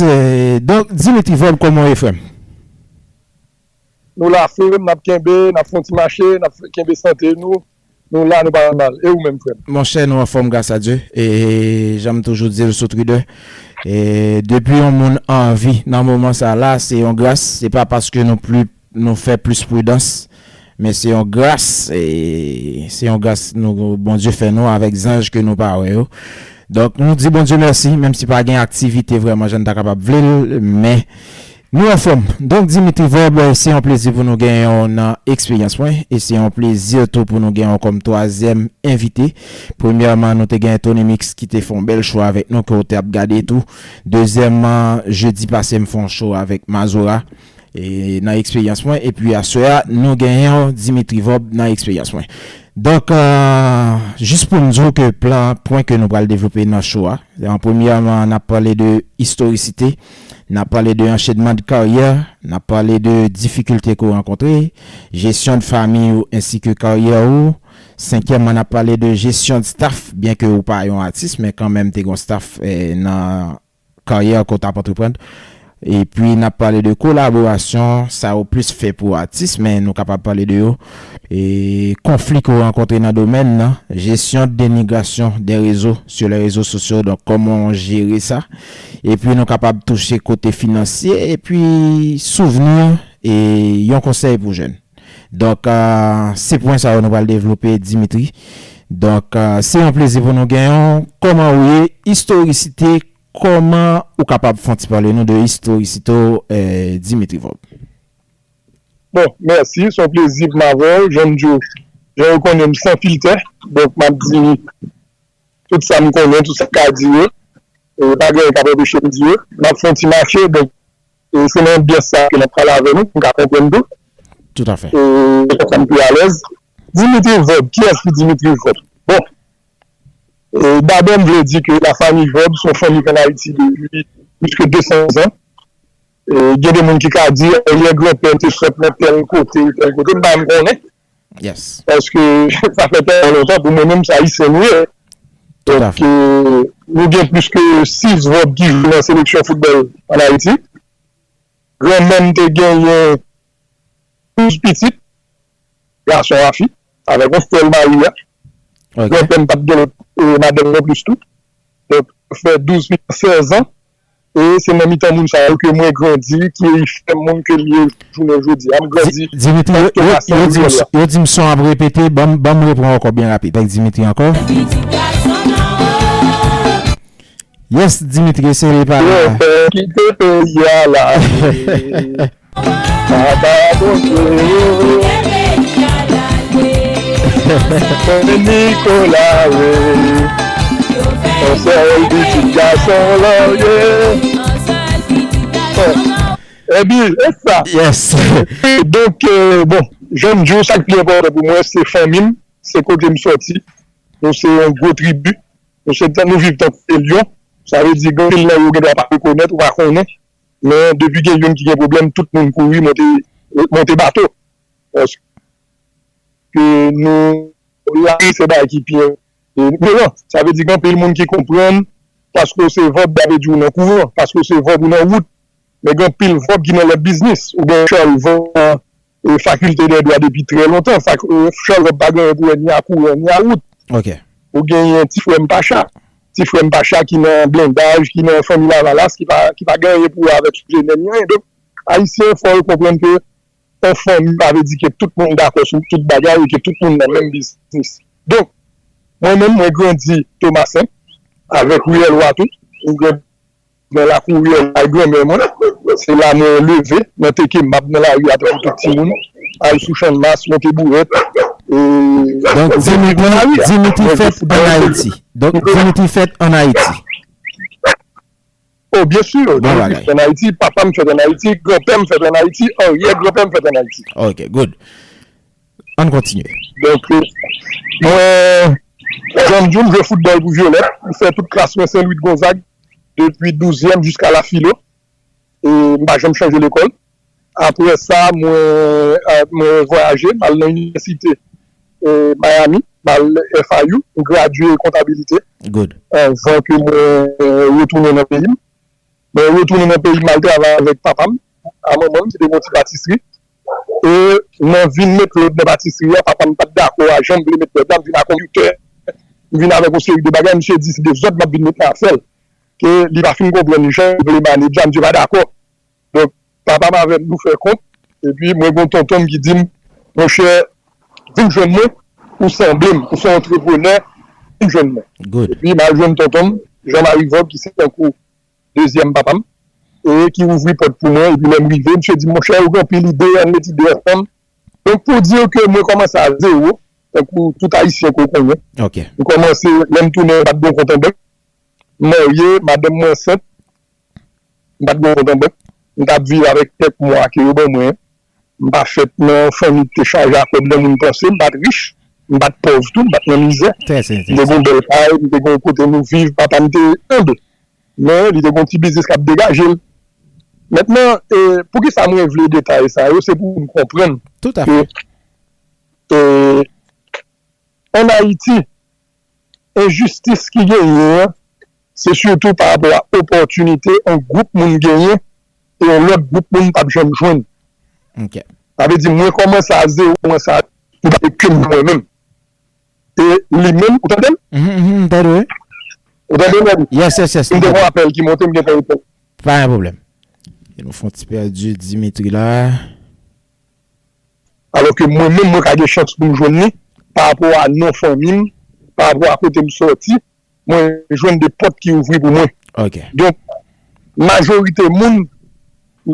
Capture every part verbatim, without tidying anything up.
Eh, donk, Dimitri Vorbe, kòman w ye, frè m? Nou la, frè m, n ap kenbe, n ap fè yon ti mache, n ap kenbe sante nou. Nou la, nou pa nan mal. E ou menm, frè m? Monchè, nou anfòm, gras a Dye. E jan m toujou di l sou Twitter, e depi yon moun anvi nan moman sa la, se yon gras. Se pa paske nou pli, nou fè plis pridans, men se yon gras. E se yon gras nou, Bondye fè nou avèk zanj ke nou pa wè yo. Donk, nou di Bondye mèsi, menm si pa gen aktivite vrèman jan n ta kapab vle l, men nou anfòm. Donk, Dimitri Vorbe, se yon plezi pou nou genyen w nan Eksperyans Mwen, e se yon plezi tou pou nou genyen w kòm twazyèm envite. Premyèman, nou te genyen Tony Mix ki te fè yon bèl show avèk nou, ke w te ap gade tou. Dezyèmman, jedi pase, m fè yon show avèk Mazora, e nan Eksperyans Mwen. Epi aswè a, nou genyen Dimitri Vorbe nan Eksperyans Mwen. Donk, euh, jis pou m di w ke plan, pwen ke nou pral devlope nan show a, an premyèman, n ap pale de istorisite, n ap pale de anchenman de karyè, n ap pale de difikilte ke w rankontre, jesyon de fanmi ou ensi ke karyè ou. Senkyèmman, n ap pale de jesyon de staff, byen ke ou pa yon atis, men kanmenm te gen yon staff, eh, nan karyè ke w t ap antreprann. Epi, n ap pale de kolaborasyon, sa yo plis fè pou atis, men nou kapab pale de yo. E konfli ke w rankontre nan domèn nan, jesyon denigrasyon dè rezo, sur les réseaux sociaux, donk kòman w jere sa. Epi, nou kapab touche kote finansye, epi souvni, e yon konsèy pou jèn. Donk, ah, se pwen sa yo nou pral devlope, Dimitri. Donk, ah, se yon plezi pou nou genyen w. Kòman ou ye? Istorisite, kòman ou kapab fè yon ti pale nou de istorisite w, eh, Dimitri Vorbe? Bon, mèsi. Se yon plezi pou m avè w. Jan m di w, jan w konnen m san filtè. Donk, m ap di tout sa m konnen, tout sa m ka di yo. E pa gen anyen k ap anpeche m di yo. M ap fè yon ti mache, donk, e se nan anbyans sa ke m ap pale avè nou, pou m ka konprann tou. Toutafè. E konsa m pi alèz. Dimitri Vorbe, kiyès ki Dimitri Vorbe? Bon, e dabò, m vle di ke lafanmi Vorbe se yon fanmi k ann Ayiti depi plis ke de san zan. E gen de moun ki ka di, aryè granpè m te fèt nan tèl kote, tèl kote, m pa menm konnen. Yes. Paske sa fè tèlman lontan, pou mwen menm, se Ayisyen nou ye. Tout à Donk, fait. euh, nou gen plis ke sis Vorbe ki jwe nan seleksyon foutbòl ann Ayiti. Granmè m te genyen douz pitit, gason a fi, avèk yon sèl mari a. Ok. Granpè m pa t gen lòt, euh, madanm non plis tou. Donk, fè douz pitit, sèz an. E se nan mitan moun sa yo ke mwen grandi, ki fè m moun ke m ye jounen jodi a. M grandi Di- Dimitri, yo, yo, yo di m son ap repete, ban m, ban m repran ankò byen rapid. Avèk Dimitri ankò. Yes, Dimitri, eseye pale la. Kite peyi a la. Papa Bondye. Nikola, wi. Yon sèl pitit gason la, wi. Epi, e sa. Yes. Donk, euh, bon, jan m di w, sa k pi enpòtan pou mwen, se fanmi m, se kote m sòti. Nou se yon gwo tribi. Nou se tan, nou viv tankou de lyon. Sa vle di, gen anpil nan yo gen dwa pa rekonèt ou pa konnen. Men depi gen youn ki gen pwoblèm, tout moun kouri monte, monte bato. Paske nou, lari se bagay ki pi, e, vyolan. Sa vle di gen anpil moun ki konprann, paske w se Vorbe, sa vle di w nan kouran, paske w se Vorbe ou nan wout. Men gen anpil Vorbe ki nan lòt biznis. Ou gen Charles Vorbe nan, e, fakilte dè dwa depi trè lontan. Fak-, e, Charles Vorbe pa gen anyen pou wè ni a kouran, ni a wout. Ok. Ou genyen ti frè m Pacha. Ti frè m Pacha ki nan blendaj, ki nan fanmi Lavalas, ki pa, ki pa gen anyen pou wè avèk sou jenè ni anyen. Donk, Ayisyen, fò yo konprann ke yon fanmi pa vle di ke tout moun dakò sou tout bagay e ke tout moun nan menm biznis. Donk, mwen menm, mwen grandi Tomasen, avèk Riyèl Wa tou. Mwen grandi nan lakou Riyèl Wa, granmè mwen. Se la mwen leve, nan teke m ap nan lari a tankou tout timoun, al sou Channmas, monte bourèt. E Donk, Dimitri, Dimitri fèt ann Ayiti. Donk, Dimitri fèt ann Ayiti. Oh, byen si, Dimitri fèt ann Ayiti, papa m fèt ann Ayiti, granpè m fèt ann Ayiti, aryè granpè m fèt ann Ayiti. Ok, good. Ann kontinye. Donk, euh, mwen, jan m di w, m jwe foutbòl pou Vyolèt. M fè tout klas mwen Sen Lwi Gonzag, depi douzyèm jiska la filo. E m pa janm chanje lekòl. Apre sa, mwen, euh, mwen vwayaje, m al nan inivèsite, euh, Miami, m al F I U, m gradye kontabilite. Good. Anvan ke mwen, euh, retounen nan peyi m. Mwen retounen nan peyi m, m al travay avèk papa m, a manman m ki te gen yon ti patisri. E nan vin met lòd nan patisri a, papa m pa t dakò a jan m vle met lòd la, m vin ak yon lite, m vin avèk yon seri de bagay, misye di se dezòd m ap vin met nan afè l. Ke li pa fin konprann jan m vle manedja, misye pa dakò. Donk, papa m avè m nou fè kont, epi mwen gen tonton m ki di m, monchè, vin jwenn mwen, ou sanble m, ou se yon antreprenè, vin jwenn mwen. Epi m al jwenn tonton m, Jean Marie Vob, ki se tankou dezyèm papa m, e ki ouvri pòt pou mwen, epi lè m rive, misye di m, monchè, ou gen anpil ide, ann met ide ansanm. Donk, pou di w ke mwen kòmanse a zewo, tankou tout Ayisyen ke w konnen. M kòmanse, lè m tounen, m pa t gen kont an bank. M marye, madanm mwen ansent, m pa t gen kont an bank. M t ap viv avèk kèk mwa ke yo ban mwen. M pa fèt nan yon fanmi ki te chaje a kòb jan moun panse, m pa t rich, m pa t pòv tou, m pa t nan mizè. M te gen yon bèl kay, m te gen yon kote nou viv, papa m te enb. Men, li te gen yon ti biznis k ap degaje l. Mentnan, e, poukisa mwen vle detay sa yo, se pou nou konprann ke, e, ann Ayiti, enjistis ki genyen an, se sitou pa rapò a opòtinite yon gwoup moun genyen e yon lòt gwoup moun p ap janm jwenn. Sa vle di, mwen kòmanse a zewo, kòmanse a, m pa gen okenn mwen menm. E li menm, ou tande m? Ou tande m, Mèdi? Yes, yes, yes. M te gen yon apèl ki monte, m gentan reponn. Pa gen pwoblèm. E nou fè yon ti pèdi Dimitri la. Alò ke mwen menm, mwen ka gen chans pou m jwenn li, pa rapò a non fanmi m, pa rapò a kote m sòti, mwen jwenn de pòt ki ouvri pou mwen. Donk, majorite moun,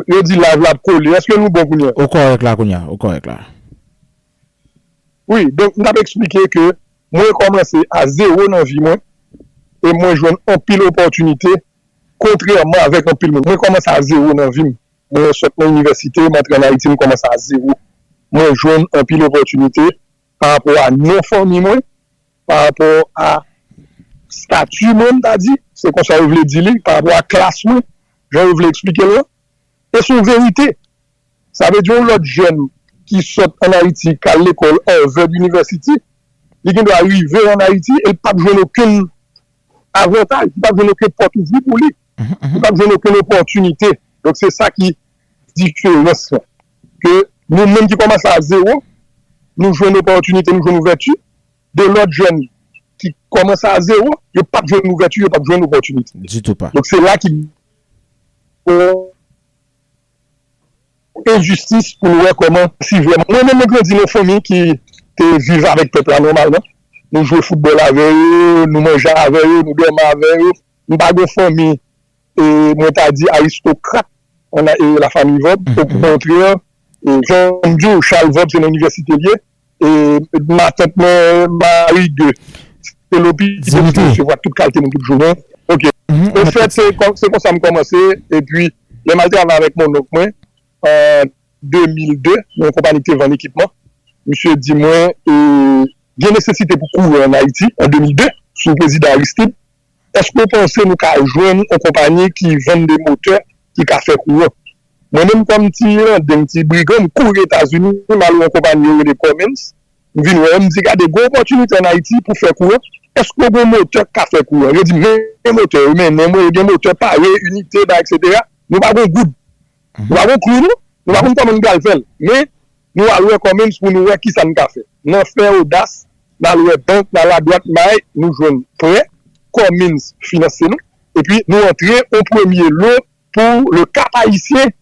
yo di live la ap kole. Èske nou bon kounye a? Ou kòrèk la kounye a, ou kòrèk la. Wi, donk, m t ap eksplike ke mwen kòmanse a zewo nan vi mwen, e mwen jwenn anpil opòtinite, kontrèman avèk anpil moun. Mwen kòmanse a zewo nan vi m. Mwen sot nan inivèsite, m antre ann Ayiti, m kòmanse a zewo. Mwen jwenn anpil opòtinite pa rapò a non fanmi mwen, pa rapò a stati mwen, m ta di, se konsa yo vle di li, pa rapò a klas mwen, jan yo vle eksplike l lan. E se yon verite. Sa vle di yon lòt jèn ki sot ann Ayiti, k al lekòl Harvard University, li gen dwa rive ann Ayiti e l p ap jwenn okenn avantaj, li p ap jwenn okenn pòt ouvri pou li, li p ap jwenn okenn opòtinite. Donk, se sa ki diferans lan. Ke nou menm ki kòmanse a zewo, nou jwenn opòtinite, nou jwenn ouvèti, de lòt jèn ki kòmanse a zewo, yo p ap jwenn ouvèti, yo p ap jwenn opòtinite. Ditou pa. Donk, se la ki enjistis pou nou wè kòman si vrèman. Mwen menm, mwen grandi nan yon fanmi ki te viv avèk pèp la nòmalman. Nou jwe foutbòl avè yo, nou manje avè yo, nou dòmi avè yo. Nou pa gen yon fanmi, e, mwen ta di aristokrat, an, e, la famille Vob. Okontrè, e, jan m di w, Charles Vob se nan inivèsite l ye. E matant mwen, Marie de, se lopital ki resevwa tout kalite moun tout jounen. Ok. Anfèt, se kon, se konsa m kòmanse. Epi, lè m al travay avèk monnonk mwen, an de mil de, nan yon konpayi ki te vann ekipman, misye di mwen, e, gen nesesite pou kouran ann Ayiti, an de mil de, sou prezidan Aristide. Èske w panse nou ka jwenn yon konpayi ki vann de motè ki ka fè kouran? Mwen menm, kòm ti landeng, ti brigan, m kouri Etazini, m al wè yon konpayi yo rele Cummins. M vin wè, m di, gade, gen opòtinite ann Ayiti pou fè kouran. Èske w gen yon motè k ka fè kouran? Yo di m, men motè yo, men non, mwen, yo gen motè pare, inite, bagay, etsetera. Nou pa gen goud. Nou pa gen klou, non. Nou pa konn kòman nou pral fè l. Men, nou al wè Cummins pou nou wè kisa n ka fè. Nan fè odas, n al wè bank, n al adwat, bay, nou jwenn prè, Cummins finanse nou. Epi, nou antre yon premye lo pou le Cap Haïtien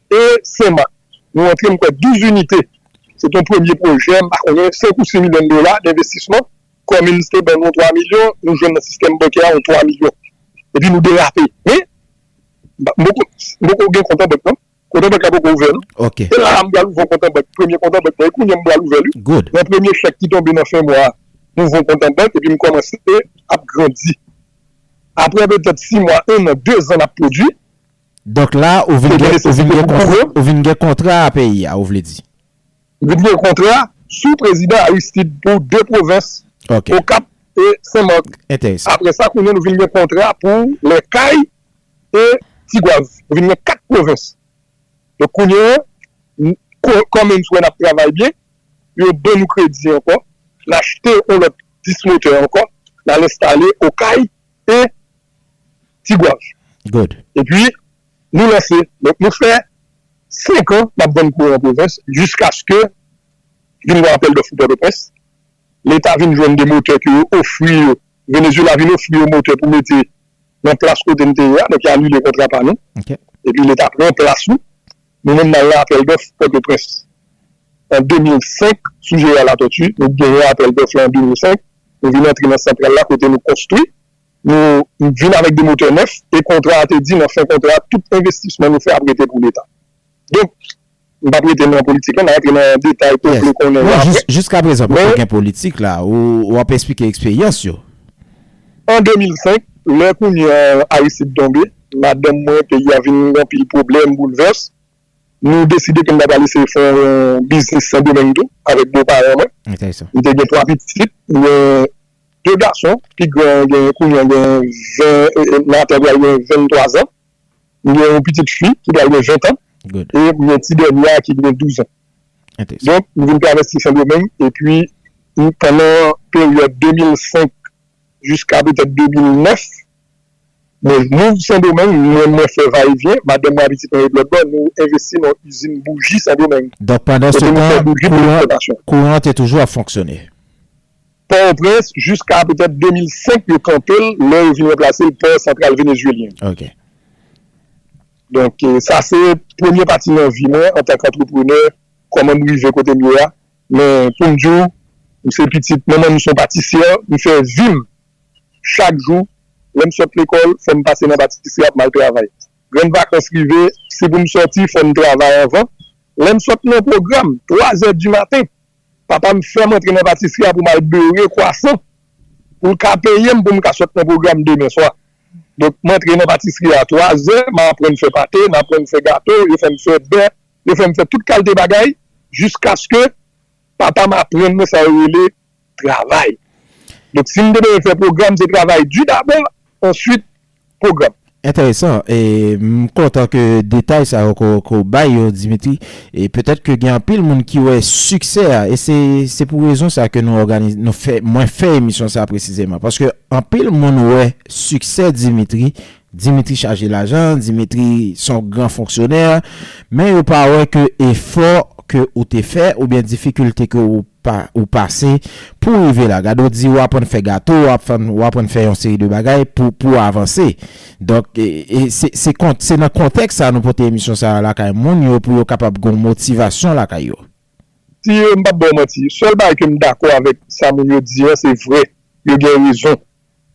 e Senmak. Nou antre, m kwè, douz inite. Se te yon premye pwojè, m pa konnen, senk ou sis milyon dola denvestisman. Cummins te ban nou yon twa milyon, nou jwenn nan sistèm bankè a yon twa milyon. Epi nou derape. Men, m poko, m poko gen kont an bank, non. Kont an bank la poko ouvè, non. Se la a m pral ouvè yon kont an bank. Premye kont an bank mwen, e kounye a m pral ouvè li. Nan premye chèk ki tonbe nan fen mwa a, m ouvè yon kont an bank, epi m kòmanse ap grandi. Apre petèt sis mwa, en an, de zan n ap pwodui. Donk la, ou vin gen, ou vin gen kontra, ou vin gen kontra a peyi a, ou vle di? M vin gen kontra sou prezidan Aristide pou de pwovens, Okap e Senmak. Enteresan. Apre sa, kounye a nou vin gen kontra pou Lèkay e Tigwav. Nou vin gen kat pwovens. Donk, kounye a, n-, ko-, kòm nou wè n ap travay byen, yo ban nou kredi ankò, n achte yon lòt dis motè ankò, n al enstale Okay e Tigwav. Good. Epi, Nou lanse. Donk, nou fè senk an n ap vann kouran an pwovens, jiskaske vin gen apèl dòf pou Pòtoprens. Leta vin jwenn de motè ke yo ofri yo. Venezuela vin ofri yo motè pou mete nan plas kote n te ye a. Donk, y anile kontra pa nou. Epi, Leta pran plas nou. Nou menm, n al nan apèl dòf Pòtoprens. An de mil senk, sou Jeneral Latòti, nou genyen apèl dòf la an de mil senk. Nou vin antre nan santral la kote nou konstwi. Nou vin avèk de motè nèf e kontra a te di nan fen kontra a, tout envestisman nou fè ap rete pou Leta. Donk, m p ap rete nan politik la, m a rantre nan detay ke w vle konnen yo apre. Jiskaprezan, poko gen politik la, ou w ap eksplike eksperyans yo. An de mil senk, lè kounye a Aristide tonbe, madanm mwen, peyi a vin gen anpil pwoblèm, boulvès, nou deside ke n ta pral eseye fè yon biznis Sendomeng tou, avèk boparan mwen. M te gen twa pitit, m gen de gason, pi gran gen, kounye a gen ven, nan atan pral gen venntwa zan. M gen yon pitit fi ki pral gen ven tan, e m gen ti dènye a ki gen douz an. Donk, m vin travèse Sendomeng, epi pandan peryòd de mil senk jiska petèt de mil nèf, mwen mouv Sendomeng, mwen, mwen fè vayevyen, madanm mwen a pitit mwen ret lòt bò, nou envesti nan yon izin bouji Sendomeng. Donk, pandan se tan, kouran, kouran te toujou ap fonksyone. Pòtoprens jiska petèt de mil senk yo kanpe l, lè yo vin ranplase l pò santral venezuelyen. Donk, e, sa se premye pati nan vi mwen antanke antreprenè, kòman m rive kote m ye a. Men, pou m di w, m se pitit manman m se yon patisyè, m fè vi m chak jou, lè m sot lekòl, fò m pase nan patisri a pou m al travay. Grann vakans rive, si pou m sòti, fò m travay anvan. Lè m sot nan pwogram, twa zè di maten, papa m fè m antre nan patisri a pou m al beure kwasan, pou l ka peye m pou m ka sot nan pwogram demen swa. Donk, m antre nan patisri a twa zè, m aprann fè pate, m aprann fè gato, yo fè m fè bè, yo fè m fè tout kalite bagay, jiskaske papa m aprann mwen sa yo rele travay. Donk, si m te bezwen fè pwogram, se travay di dabò, answit pwogram. Enteresan. E m kontan ke detay sa yo ke w bay yo, Dimitri. E petèt ke gen anpil moun ki wè siksè a, e se, se pou rezon sa ke nou òganize, nou fè, mwen fè emisyon sa presizeman. Paske anpil moun wè siksè Dimitri, Dimitri chaje lajan, Dimitri se yon gran fonksyonè, men yo pa wè ke efò ke ou te fè oubyen difikilte ke ou pa, ou pase pou w rive la. Gade, w di w aprann fè gato, w aprann, w aprann fè yon seri de bagay pou, pou w avanse. Donk, e, e se, se kont, se nan kontèks sa nou pote emisyon sa a lakay moun yo pou yo kapab gen yon motivasyon lakay yo. Si, e, m p ap ba w manti, sèl bagay ke m dakò avèk sa moun yo di an, se vrè, yo gen rezon.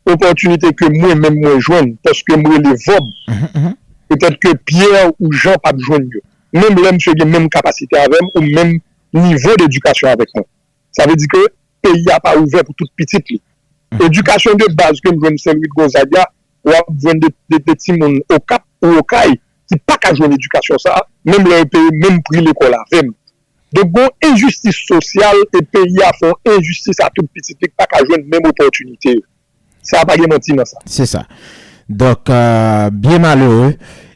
Opòtinite ke mwen menm mwen jwenn, paske m rele vòb. Petèt ke Pyè ou Jan p ap jwenn yo. Menm lè misye gen menm kapasite avè m ou menm nivo dedikasyon avèk mwen. Sa vle di ke peyi a pa ouvè pou tout pitit li. Edikasyon de baz ke m jwenn Sen Lwi Gonzaga, w ap jwenn de, de, de timoun Okap ou Okay ki pa ka jwenn edikasyon sa a, menm lè yo peye menm pri lekòl avè m. Donk, gon enjistis sosyal e peyi a fè yon enjistis a tout pitit li k pa ka jwenn menm opòtinite yo. Sa pa gen manti nan sa. Se sa. Donk, euh, byen malere.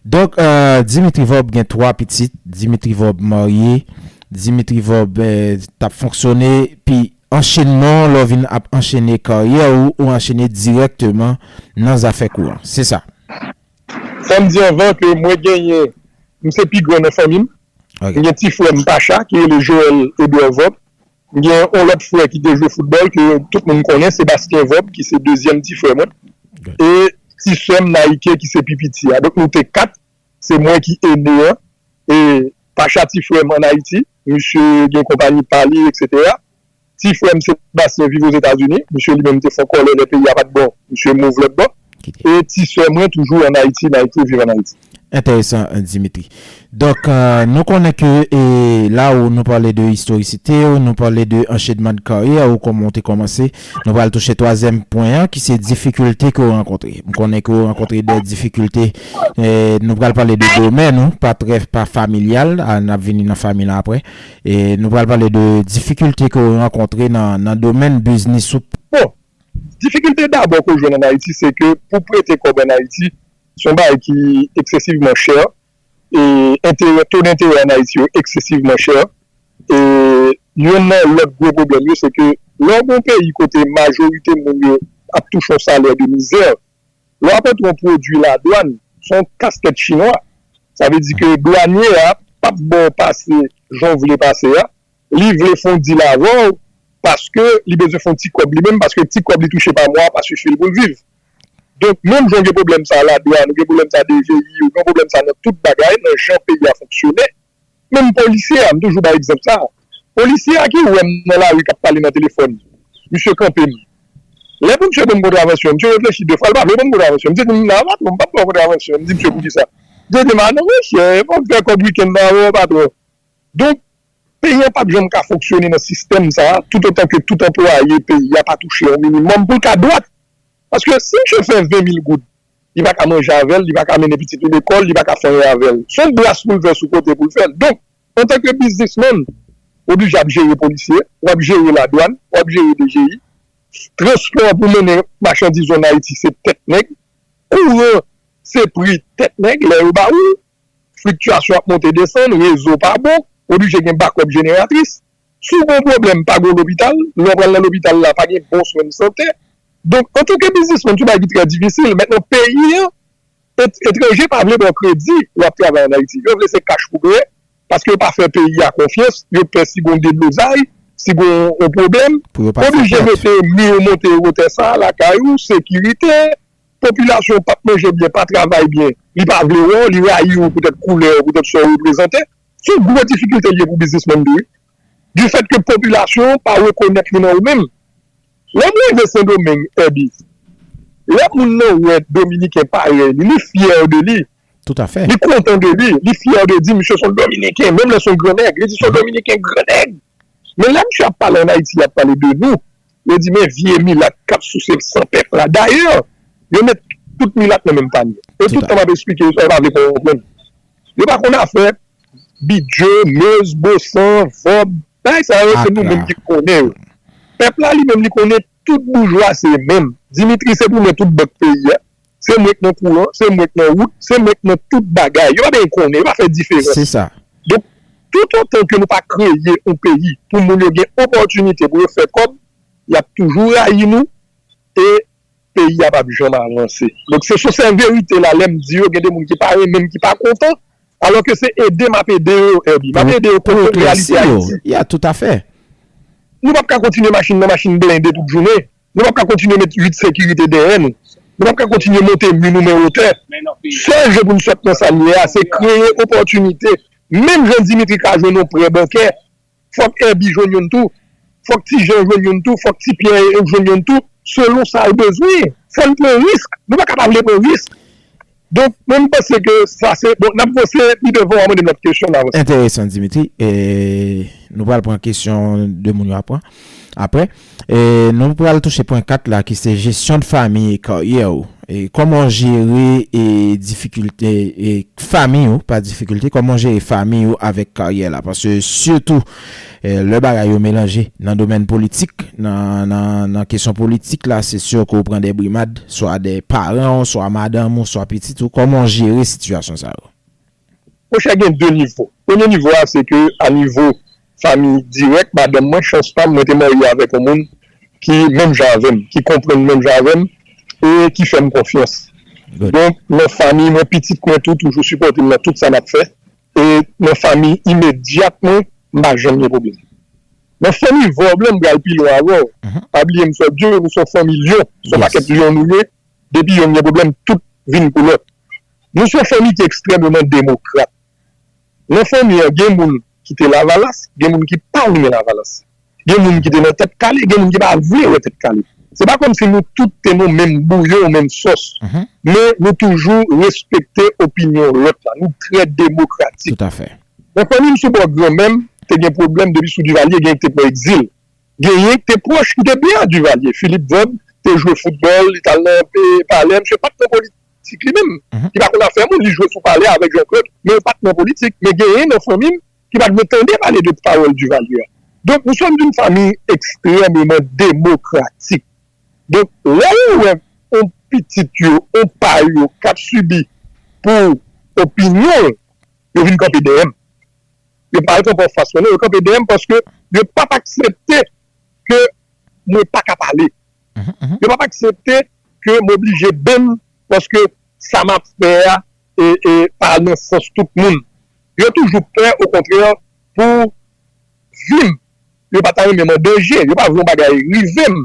Donk, euh, Dimitri Vorbe gen twa pitit. Dimitri Vorbe marye. Dimitri Vorbe, euh, t ap fonksyone. Pi anchenman, lè w vin ap anchene karyè ou, ou anchene dirèkteman nan zafè kouran. Se sa. Fò m di anvan ke mwen genyen, m se pi gran nan fanmi m. M gen ti frè m Pacha, ki rele Joël Edouard Vorbe. M gen yon lòt frè ki te jwe foutbòl, ke tout moun konnen, Sébastien Vorbe, ki se dezyèm ti frè mwen. E ti sè m Naïke, ki se pi piti a. Donk, nou te kat, se mwen ki ene an. E Pacha ti frè m ann Ayiti, misye gen konpayi pa li, etsetera. Ti frè m Sébastien viv Ozetazini, misye li menm te fè yon kòlè lè peyi a pa t bon, misye mouv lòt bò. E ti sè mwen toujou ann Ayiti, Naïke viv ann Ayiti. Enteresan, Dimitri. Donk, euh, nou konnen ke, e, la ou nou pale de istorisite ou, nou pale de anchenman de karyè ou, kòman ou te kòmanse, nou pral touche twazyèm pwen an, ki se difikilte ke ou rankontre. M konnen ke ou rankontre de difikilte, e, nou pral pale de domèn ou, pa trè, pa familyal, a, n ap vini nan fanmi lan apre. E nou pral pale de difikilte ke ou rankontre nan, nan domèn biznis ou. Bon, difikilte dabò ke w jwenn ann Ayiti, se ke pou prete kòb ann Ayiti, se yon bagay ki eksesivman chè. E enterè, to denterè ann Ayiti yo eksesivman chè. E youn nan lòt gwo pwoblèm yo, se ke lè w gen yon peyi kote majorite moun yo ap touche yon salè de mizè, lè w ap antre yon pwodui ladwàn, se yon kaskèt chinwa. Sa vle di ke dwanye a p ap ba w pase jan w vle pase a. Li vle fè yon deal avè w paske li bezwen fè yon ti kòb li menm, paske ti kòb li touche pa mwa a pa sifi l pou l viv. Donk, menm jan w gen pwoblèm sa a ladwàn, ou gen pwoblèm sa a D G I, ou gen pwoblèm sa a nan tout bagay, nan jan peyi a fonksyone. Menm polisye a, m toujou bay egzanp sa a. Polisye a ki wè m nan lari k ap pale nan telefòn, misye kanpe m. Lè pou misye ban m kontravansyon, misye reflechi de fwa, li pa vle ban m kontravansyon. Misye di m, "Non, patwon, m p ap ba w kontravansyon." M di misye, "Poukisa?" Misye di m, "A non, monchè, fò m fè kòb wikenn nan avè w, patwon." Donk, peyi a p ap janm ka fonksyone nan sistèm sa a, toutotan ke tout anplwaye peyi a pa touche yon minimòm pou l ka dwat. Paske si misye fè ven mil goud, li pa ka manje avè l, li pa ka mennen pitit li lekòl, li pa ka fè anyen avè l. Se yon bras pou l fè sou kote pou l fè l. Donk, antanke biznismann, w oblije ap jere polisye, w ap jere ladwàn, w ap jere D G I. Transpò pou mennen machandiz ou ann Ayiti, se tèt nèg. Kouran, se pri tèt nèg, lè yo ba ou. Fliktyasyon ap monte desann, rezo pa bon, oblije gen bakòp jeneratris. Si w gen yon pwoblèm, pa gen yon lopital, lè w pral nan lopital la, pa gen bon swen de sante. Donk, antanke biznismann, se yon bagay ki trè difisil. Mentnan, peyi an, et- etranje pa vle ba w kredi lè w ap travay ann Ayiti. Yo vle se kach pou genyen, paske yo pa fè peyi a konfyans, yo pè si gen yon deblozay, si gen yon pwoblèm, Pou yo pa fè oblije kòt. mete mi monte wotè sa a lakay ou, sekirite, popilasyon p ap manje byen, pa travay byen, li pa vle wè w, li rayi w poutèt koulè w, poutèt sa w reprezante. Se yon gwo difikilte l ye pou biznismann tou, wi. Difèt ke popilasyon an pa rekonèt li nan ou menm. Lè m rive Sendomeng, Èbi, lè moun nan wè Dominiken parèy li, li fyè de li, Toutafè. li kontan de li, li fyè de di misye se yon Dominiken, menm lè se yon gran nèg, li di se yon Dominiken gran nèg. Men lè misye ap pale ann Ayiti, y ap pale de nou, yo di, "Men vye milat k ap souse san pèp la." Dayè, yo met tout milat nan menm panye. E tout tan m ap eksplike yo sa, yo pa vle konprann. Yo pa konn afè Bidjè, Mez, Bosan, Vòb. Bagay sa yo, se nou menm ki konnen yo. Pèp la, li menm, li konnen tout boujwa se menm. Dimitri, se pou mwen tout bank peyi a. Se mwen k nan kouran, se mwen k nan wout, se mwen k nan tout bagay. Yo pa bezwen konnen, yo pa fè diferans. Se sa. Donk, toutotan ke nou pa kreye yon peyi pou moun yo gen opòtinite pou yo fè kòb, y ap toujou rayi nou e peyi a p ap janm avanse. Donk, se sou sèl verite la, lè m di yo, gen de moun ki pa renmen m, ki pa kontan, alò ke se ede m ap ede yo, Èbi. M ap ede yo konprann reyalite Ayiti. Ya, toutafè. Nou p ap ka kontinye machin nan machin blende tout jounen. Nou p ap ka kontinye met uit sekirite dèyè nou. Nou p ap ka kontinye monte mi nou men wotè. Sèl je pou n sot nan sa n ye a, se kreye opòtinite. Menm jan Dimitri ka jwenn yon prè bankè, fòk Èbi jwenn youn tou, fòk Ti Jan jwenn youn tou, fòk Ti Pyè jwenn youn tou, selon sa l bezwen. Fò n pran risk. Nou pa ka pa vle pran risk. Donk, mwen, m panse ke sa se, bon, n ap vanse, li devan w a mande m lòt kesyon, n avanse. Enteresan, Dimitri. E, nou pral pran kesyon de moun yo apre. Apre, e, nou pral touche pwen kat la, ki se jesyon de fanmi e karyè w. E, kòman w jere, e, difikilte, e, fanmi w, pa difikilte, kòman w jere fanmi w avèk karyè la? Paske sitou, e, lè bagay yo melanje nan domèn politik, nan, nan, nan kesyon politik la, se si ke w pran de brimad, swa de paran w, swa madanm ou, swa pitit ou, kòman w jere sitiyasyon sa yo? Monchè, gen de nivo. Premye nivo a, se ke a nivo fanmi dirèk, madanm mwen, chans pa m, mwen te marye avèk yon moun ki menm jan avè m, ki konprann menm jan avè m, e ki fè m konfyans. Donk, nan fanmi mwen, pitit mwen tou toujou sipòte m nan tout sa n ap fè. E nan fanmi imedyat mwen, m pa janm gen pwoblèm. Nan fanmi Vòb la, m pral pi lwen avè w. Pa bliye m sot Dye, nou se yon fanmi lyon. Se yon pakèt lyon nou ye. Depi yonn gen pwoblèm, tout vin pou lòt. Nou se yon fanmi ki ekstrèmeman demokrat. Nan fanmi an, gen moun ki te Lavalas, gen moun ki pa renmen Lavalas. Gen moun ki te nan Tèt Kale, gen moun ki pa vle wè Tèt Kale. Se pa kòmsi nou tout te nan menm bouyon, menm sòs. Men nou toujou respekte opinyon lòt la. Nou trè demokratik. Toutafè. Nan fanmi m, sou bò granmè m, te gen pwoblèm depi sou Divalye, gen ki te pran egzil. Genyen ki te pwòch, ki te byen a Divalye. Philippe Vòb te jwe foutbòl, li t al nan, e, palè. Misye pa t nan politik li menm. Li pa konn afè moun, li jwe sou palè avèk Jean-Claude, men yo pa t nan politik. Men genyen nan fanmi m ki pa t vle tande pale de pawòl Divalye a. Donk, nous sommes d'une famille extrêmement démocratique. Donk, lè yo wè yon pitit yo, yon pa yo k ap sibi pou opinyon l, yo vin kanpe dèyè m. Yo pa al kanpe anfas mwen, non, yo kanpe dèyè m paske yo p ap aksepte ke mwen pa ka pale. Yo p ap aksepte ke m oblije benn paske sa m ap fè a, e, e, pa nan sans tout moun. Yo toujou pè, okontrè, pou vi m. Yo pa ta renmen m an danje, yo pa vle yon bagay rive m.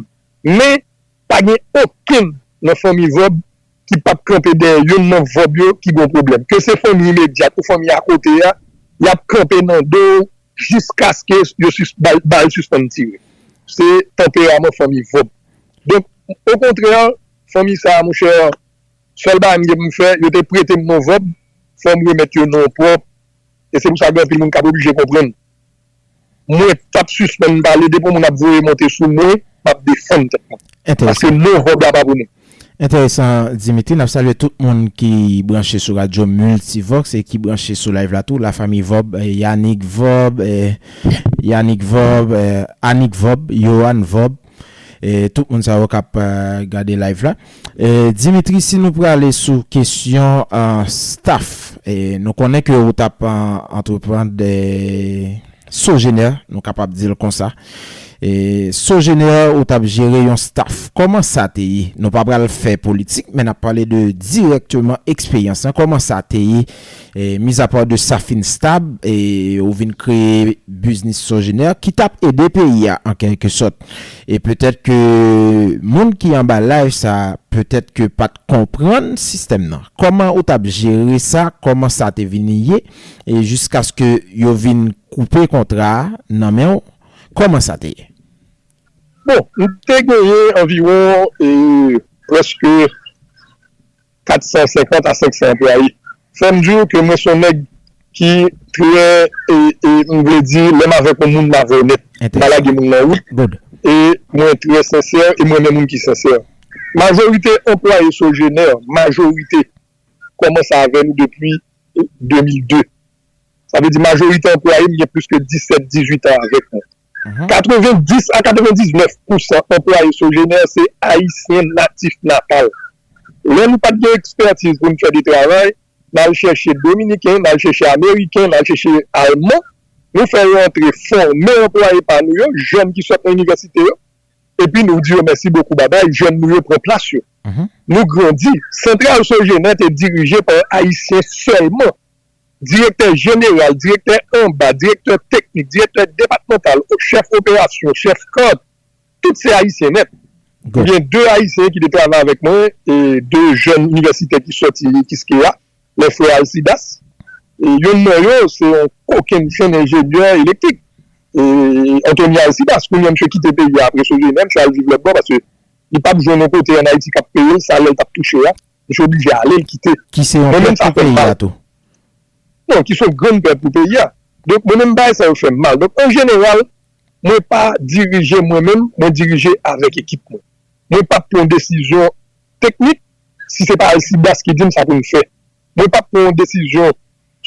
Men, pa gen okenn nan fanmi Vòb ki p ap kanpe dèyè youn nan Vòb yo ki gen yon pwoblèm. Ke se fanmi imedyat ou fanmi akote a, y ap kanpe nan do w jiskaske yo sis, ba, ba l sispann tire. Se tanperaman fanmi Vòb. Donk, okontrè, fanmi sa a, monchè, sèl bagay m gen pou m fè, yo te prete m non Vòb, fò m remèt yo non pwòp, e se pou sa gen anpil moun k ap oblije konprann. Mwen t ap sispann pale, depi yon moun ap voye monte sou mwen, m ap defann tèt mwen. Paske non Vòb la pa pou nou. Enteresan, Dimitri. N ap salye tout moun ki branche sou radyo Multivox e ki branche sou live la tou. Lafanmi Vòb, eh, Yannick Vòb, eh, Yannick Vòb, eh, Annick Vòb, Yohan Vòb, eh, tout moun sa yo k ap, eh, gade live la. Eh, Dimitri, si nou prale sou kesyon, eh, staff, eh, nou konnen ke ou t ap, eh, antreprann de Sogener, nou kapab di l konsa. E Sogener, ou t ap jere yon staff. Kòman sa te ye? Nou pa pral fè politik, men n ap pale de dirèkteman eksperyans lan. Kòman sa te ye? E, mizapa de sa fin stab, e ou vin kreye biznis Sogener ki t ap ede peyi a an kèlke sòt. E petèt ke moun ki anba live sa, petèt ke pa t konprann sistèm nan. Kòman ou t ap jere sa? Kòman sa te vin ye? E jiskaske yo vin koupe kontra a nan men w, kòman sa te ye? Bon, m te genyen anviwon e, prèske kat san senkant a senk san anplwaye. Fò m di w ke mwen se yon nèg ki trè, e, e, m vle di, lè m avèk yon moun, m avè w nèt. M pa lage moun nan wout. E mwen trè sensè, e mwen renmen moun ki sensè. Majorite anplwaye Sogener, majorite, kòmanse avè nou depi de mil de. Sa vle di majorite anplwaye m gen plis ke disèt, dizuit an avèk mwen. Katrevendis a katrevendiznèf pousan anplwaye Sogener se Ayisyen natif natal. Lè nou pa t gen ekspètiz pou n fè de travay, n al chèche Dominiken, n al chèche Ameriken, n al chèche Alman, nou fè yo antre fòme anplwaye pa nou yo, jèn ki sot nan inivèsite yo, epi nou di yo mèsi bokou babay, jèn nou yo pran plas yo. Nou grandi. Santral Sogener te dirije pa Ayisyen sèlman. Direktè jeneral, direktè anba, direktè teknik, direktè depatmantal, chèf operasyon, chèf kant, tout se Ayisyen nèt. M gen de Ayisyen ki te travay avèk mwen, e de jèn inivèsitè ki sòti Kiskeya, lè frè Alcidas. E youn nan yo, se yon kokennchenn enjenyè elektrik. E Anthony Alcidas, kounye a misye kite peyi a apre Sogener, misye al viv lòtbò paske li p ap jwenn yon kote ann Ayiti k ap peye l salè l t ap touche a. Misye oblije ale, l kite. Ki se yon pèt pou peyi a tou. Non, ki se yon grenn pèt pou peyi a. Donk, mwen menm, bagay sa yo fè m mal. Donk, an jeneral, mwen pa dirije mwen menm, mwen dirije avèk ekip mwen. Mwen p ap pran yon desizyon teknik si se pa Alcidas ki di m sa pou m fè. Mwen p ap pran yon desizyon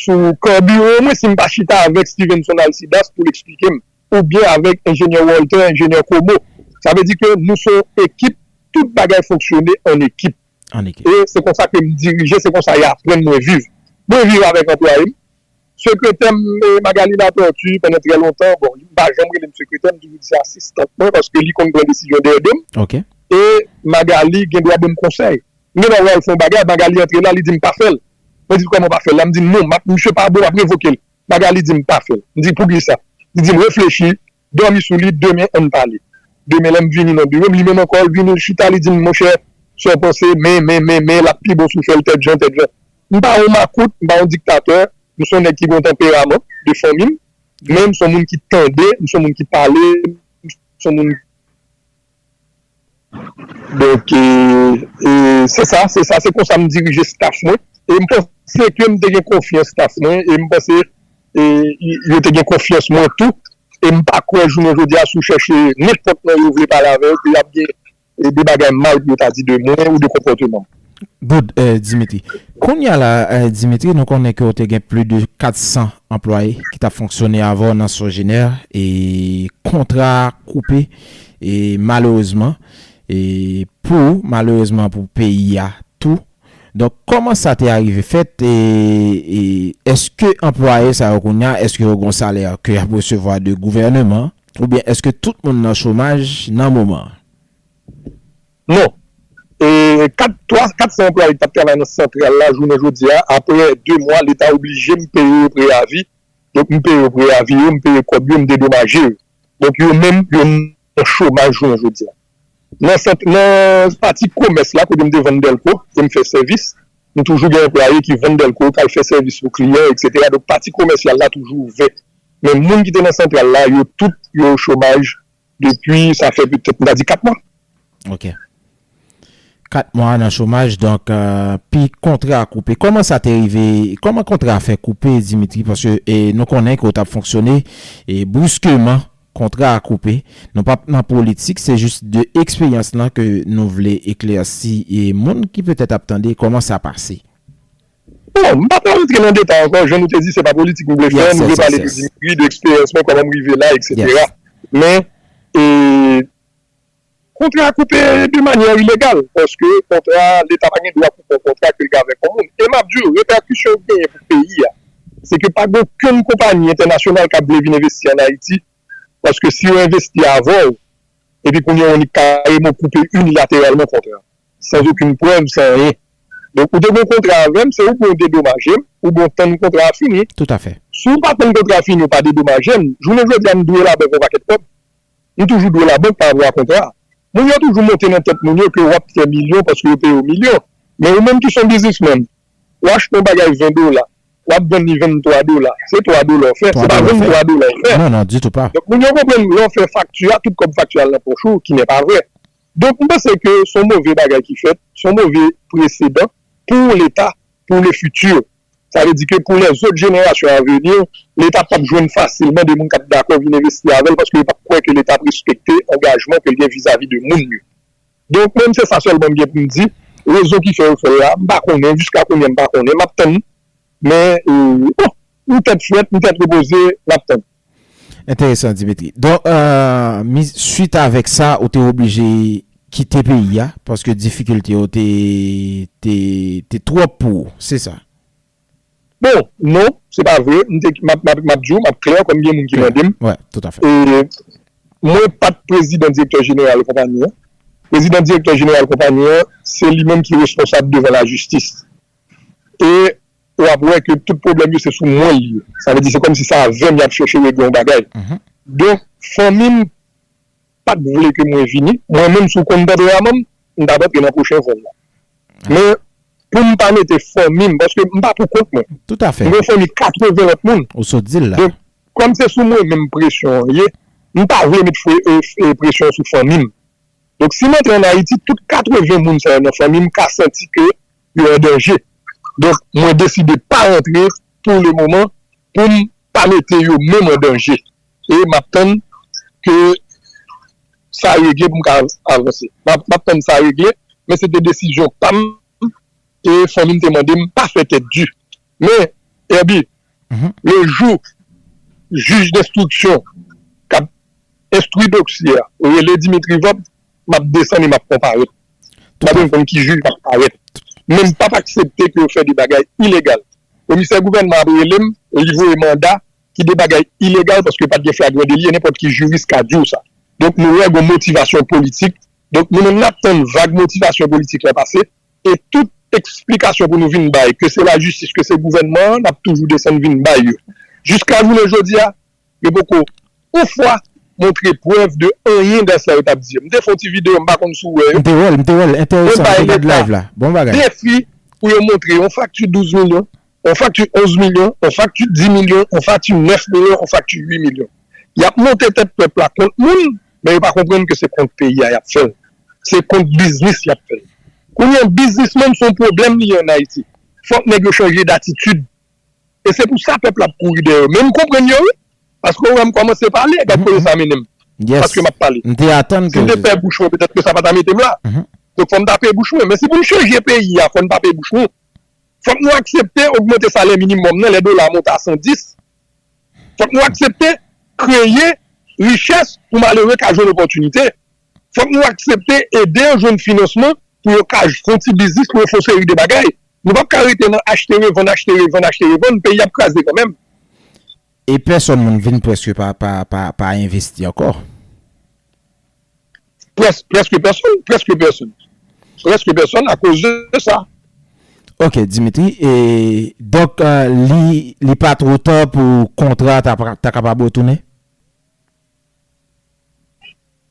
sou kan biwo mwen si m pa chita avèk Stevenson Alcidas pou l eksplike m, oubyen avèk enjenyè Walter, enjenyè Komo. Sa vle di ke nou se yon ekip, tout bagay fonksyone an ekip. E se konsa ke m dirije, se konsa y aprann mwen viv. Mwen viv avèk anplwaye m. Sekretè m, e, Magalie Latortue, pandan trè lontan, bon, m pa janm rele m sekretè, m toujou di se asistant mwen, paske li konn pran desizyon dèyè do m. E Magalie gen dwa ban m konsèy. M gen dwa wè l fè yon bagay, Magalie antre la, li di m pa fè l. Mwen di l kòman pa fè l la, m di l non, m ap, misye pa bon, m ap revoke l. Magalie di m pa fè l. M di poukisa? Li di m reflechi, dòmi sou li, demen ann pale. Demen lè m vini nan biwo m, li menm ankò, l vini, l chita, li di m, monchè, sa w panse, men, men, men, men, l ap pi bon si w fè l tèt jan, tèt jan. M pa yon makout, m pa yon diktatè, m se yon nèg ki gen yon tanperaman de fanmi m, men m se yon moun ki tande, m se yon moun ki pale, m se yon moun Donk, e, e, se sa, se sa, se konsa m dirije staff mwen. E m panse ke m te gen konfyans staff mwen, e m panse e, y- yo te gen konfyans mwen tou. E m pa kwè jounen jodi a, si w chèche nenpòt nan yo vle pale avè yo, ke y ap gen e, de bagay mal pou yo ta di de mwen ou de konpòteman m. Good, eh, Dimitri. Kounye a la, eh, Dimitri, nou konnen ke w te gen plis de kat san anplwaye ki t ap fonksyone avè w nan Sogener, e kontra a koupe, e malerezman, e pou ou, malerezman pou peyi a tou. Donk, kòman sa te arive fèt, e, e èske anplwaye sa yo kounye a, èske yo gen yon salè ke y ap resevwa de gouvèneman, oubyen èske tout moun nan chomaj nan moman an? Non. E, kat, twa, kat san anplwaye ki t ap travay nan santral la, jounen jodi a, apre de mwa, Leta oblije m peye yo preyavi. Donk, m peye yo preyavi yo, m peye kòb yo, m dedomaje yo. Donk, yo menm, yo nan chomaj jounen jodi a. Nan sant, nan pati komès la, kote m te vann dèlko, e m fè sèvis, m toujou gen anplwaye ki vann dèlko, k al fè sèvis pou kliyan, etsetera. Donk, pati komèsyal la toujou ouvè. Men moun ki te nan santral la, yo tout, yo chomaj depi, sa fè petèt, m ta di, kat mwa. Ok. Kat mwa nan chomaj, donk, euh, pi kontra a koupe. Kòman sa te rive? Kòman kontra a fè koupe, Dimitri? Paske e, nou konnen ke w t ap fonksyone e, briskeman, kontra a koupe. Nou p ap nan politik, se jis de eksperyans lan ke nou vle eklèsi e moun ki petèt ap tande kòman sa pase. Bon, m pa pral rantre nan detay ankò, jan nou te di, se pa politik nou vle fè, nou vle pale de Dimitri, de eksperyans mwen, kòman m rive la, etsetera. Men, e, kontra a koupe de manyè ilegal, paske kontra, Leta pa gen dwa koupe yon kontra ke l gen avèk yon moun. E m ap di w, repèkisyon l genyen pou peyi a, se ke pa gen okenn konpayi entènasyonal k ap vle vin envesti ann Ayiti, paske si yo envesti avè w, epi kounye a w annik kareman koupe inilateralman kontra, san okenn prèv, san anyen. Donk, ou te gen yon kontra avè m, se ou pou w dedomaje m, ou pou w tann kontra a fini. Toutafè. Si w pa tann kontra a fini, ou pa dedomaje m, jounen jodi a, m dwe labank yon pakèt kòb. M toujou dwe labank pa rapò a kontra a. Moun yo toujou monte nan tèt moun yo ke w ap fè milyon paske yo peye w milyon. Men ou menm ki se yon biznismenn, w achte yon bagay ven dola, w ap vann li venntwa dola. Se twa dola w fè, se pa venntwa dola w fè. Non, non, ditou pa. Donk, moun yo konprann lè w fè fakti a, tout kòb fakti a al nan pòch ou, ki nè pa vrè. Donk, m panse ke se yon move bagay ki fèt, se yon move presedan pou Leta, pou le futur. Sa vle di ke pou lèzòt jenerasyon a vini, Leta p ap jwenn fasilman de moun k ap dakò vin envesti avè l paske yo p ap kwè ke Leta ap respekte angajman ke l gen vizavi de moun yo. Donk, mwen, se sa sèlman m gen pou m di. Rezon ki fè yo fè l la, m pa konnen. Jiska kounye a, m pa konnen. M ap tann. Men, e, bon, m tèt frèt, m tèt repoze, m ap tann. Enteresan, Dimitri. Donk, euh, mi, swit avèk sa, ou te oblije kite peyi a, paske difikilte yo te, te, te twòp pou ou, se sa? Bon, non, se pa vre. M te, m ap, m ap, m ap di w, m ap klè, kòm gen moun ki mande m. Wi, toutafè. E, mwen pa t prezidan direktè jeneral konpayi an. Prezidan direktè jeneral konpayi an, se li menm ki responsab devan lajistis. E w ap wè ke tout pwoblèm yo se sou mwen l ye. Sa vle di se kòmsi se avè m y ap chèche regle yon bagay. Donk, fanmi m pa t vle ke mwen vini. Mwen menm, si w konn tanperaman m, m t ap antre nan pwochen vòl la. Men, pou m pa mete fanmi m, paske m pa pou kont mwen. Toutafè. M gen yon fanmi katreven lòt moun. Ou sot di l la. Donk, kòm se sou mwen menm presyon an ye, m pa vle met fre, e, e, presyon sou fanmi m. Donk, si m antre ann Ayiti, tout katreven moun sa yo nan fanmi m ka santi ke yo an danje. Donk, mwen deside pa rantre pou le moman pou m pa mete yo menm an danje. E m ap tann ke sa regle pou m ka avanse. M ap, m ap tann sa regle, men se te desizyon pa m e fanmi m te mande m pa fè tèt di. Men, Herby, le jou jij denstriksyon k ap enstwi dosye a rele Dimitri Vorbe, m ap desann e m ap konparèt. M ap vin konn ki jij k ap parèt. Men m p ap aksepte ke yo fè de bagay ilegal. Komisè gouvènman ap rele m, li voye manda, ki de bagay ilegal paske pa t gen flagran deli, e nenpòt ki jiris ka di w sa. Donk, nou wè gen motivasyon politik. Donk, nou menm n ap tann vag motivasyon politik la pase, e tout eksplikasyon pou nou vin bay, ke se lajistis, ke se gouvènman an, n ap toujou desann vin bay yo. Jiska jounen jodi a, yo poko yon fwa montre prèv de anyen nan sa yo t ap di. M te fè yon ti videyo, m pa konn si w wè yo. M te wè l, m te wè l, enteresan, m te gad live la. Bon bagay. Defi pou yo montre yon fakti douz milyon, yon fakti onz milyon, yon fakti dis milyon, yon fakti nèf milyon, yon fakti uit milyon. Y ap monte tèt pèp la kont moun, men yo pa konprann ke se kont peyi a y ap fè l. Se kont biznis y ap fè l. Kounye a, biznismenn se yon pwoblèm li ye ann Ayiti. Fòk nèg yo chanje datitid. E se pou sa pèp la ap kouri dèyè yo. Men m konprann yo, wi. Paske w wè m kòmanse pale, gad kote sa mennen m. Paske m ap pale. Si m te fè bouch mwen, petèt ke sa pa ta mete m la. Donk, fò m tape bouch mwen. Men si pou n chanje peyi a, fò n tape bouch nou. Fòk nou aksepte ogmante salè minimòm nan, lè dola a monte a san dis. Fòk nou aksepte kreye richès pou malere ka jwenn opòtinite. Fòk nou aksepte ede yo jwenn finansman pou yo ka fè yon ti biznis, pou yo fè yon seri de bagay. Nou p ap ka rete nan achte, revann, achte, revann, achte, revann, peyi ap kraze kanmenm. E pèsòn moun vin prèske pa, pa, pa, pa envesti ankò. Près, prèske pèsòn, prèske pèsòn. presque personne à cause de ça. Ok, Dimitri. E donk, euh, li, li pa twò ta pou kontra ta, ta kapab retounen?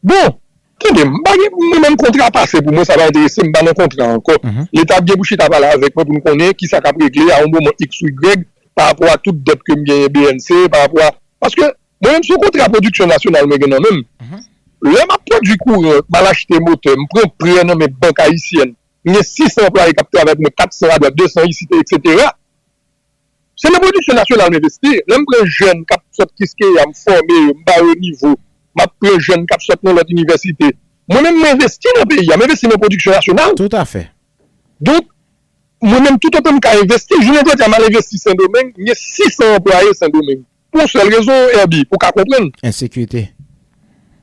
Bon, tande, m pa gen mwen menm kontra pase pou mwen, sa pa enterese m, m pa nan kontra ankò. Leta ap gen pou chita pale avèk mwen pou n konnen ki sa k ap regle a yon moman X ou Y pa rapò a tout dèt ke m genyen B N C, pa rapò a. Paske mwen menm se yon kontra pwodiksyon nasyonal mwen gen nan men m. Lè m ap pwodui kouran, m al achte motè, m pran prè nan men bank ayisyèn, m gen sis san anplwaye k ap travay pou mwen, kat san adwat, de san isit, etsetera. Se nan pwodiksyon nasyonal m envesti. Lè m pran jèn k ap sot Kiskeya, m fòme yo, m ba yo nivo, m ap pran jèn k ap sot nan lòt inivèsite. Mwen menm, m envesti nan peyi a, m envesti nan pwodiksyon nasyonal. Toutafè. Donk, mwen menm, toutotan m ka envesti, jounen jodi a, m al envesti Sendomeng, m gen sis san anplwaye Sendomeng. Pou yon sèl rezon, Herby, pou w ka konprann. Ensekirite.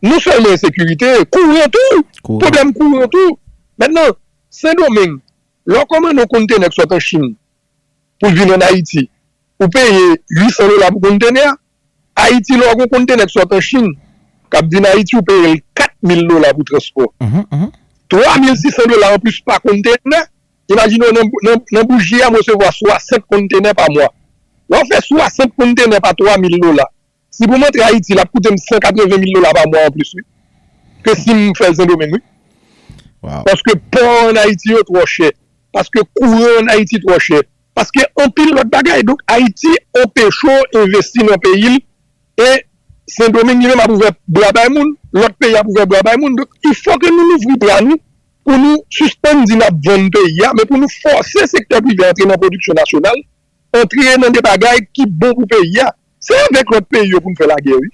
Non sèlman ensekirite, kouran tou. Pwoblèm kouran tou. Mentnan, Sendomeng, lè w kòmande yon kontenè k sot an Chin, pou l vin ann Ayiti, ou peye uit san dola pou kontenè a. Ayiti, lè w gen yon kontenè k sot an Chin, k ap vin Ayiti, ou peye l kat mil dola pou transpò. Twa mil sis san dola anplis pa kontenè. Imajine w, nan, nan, nan bouji a, m resevwa swasant kontenè pa mwa. Lè w fè swasant kontenè pa twa mil dola, si pou m antre Ayiti, l ap koute m san katreven mil dola pa mwa anplis, wi. Ke si m fè l Sendomeng, wi. Paske pò ann Ayiti yo twò chè. Paske kouran ann Ayiti twò chè. Paske anpil lòt bagay. Donk, Ayiti anpeche w envesti nan peyi l. E Sendomeng, li menm, ap ouvè bra bay moun. Lòt peyi ap ouvè bra bay moun. Donk, il faut que nou louvri bra nou pou nou sispann di n ap vann peyi a, men pou nou fòse sektè prive antre nan pwodiksyon nasyonal, antre nan de bagay ki bon pou peyi a. Se avèk lòt peyi yo pou n fè lagè, wi.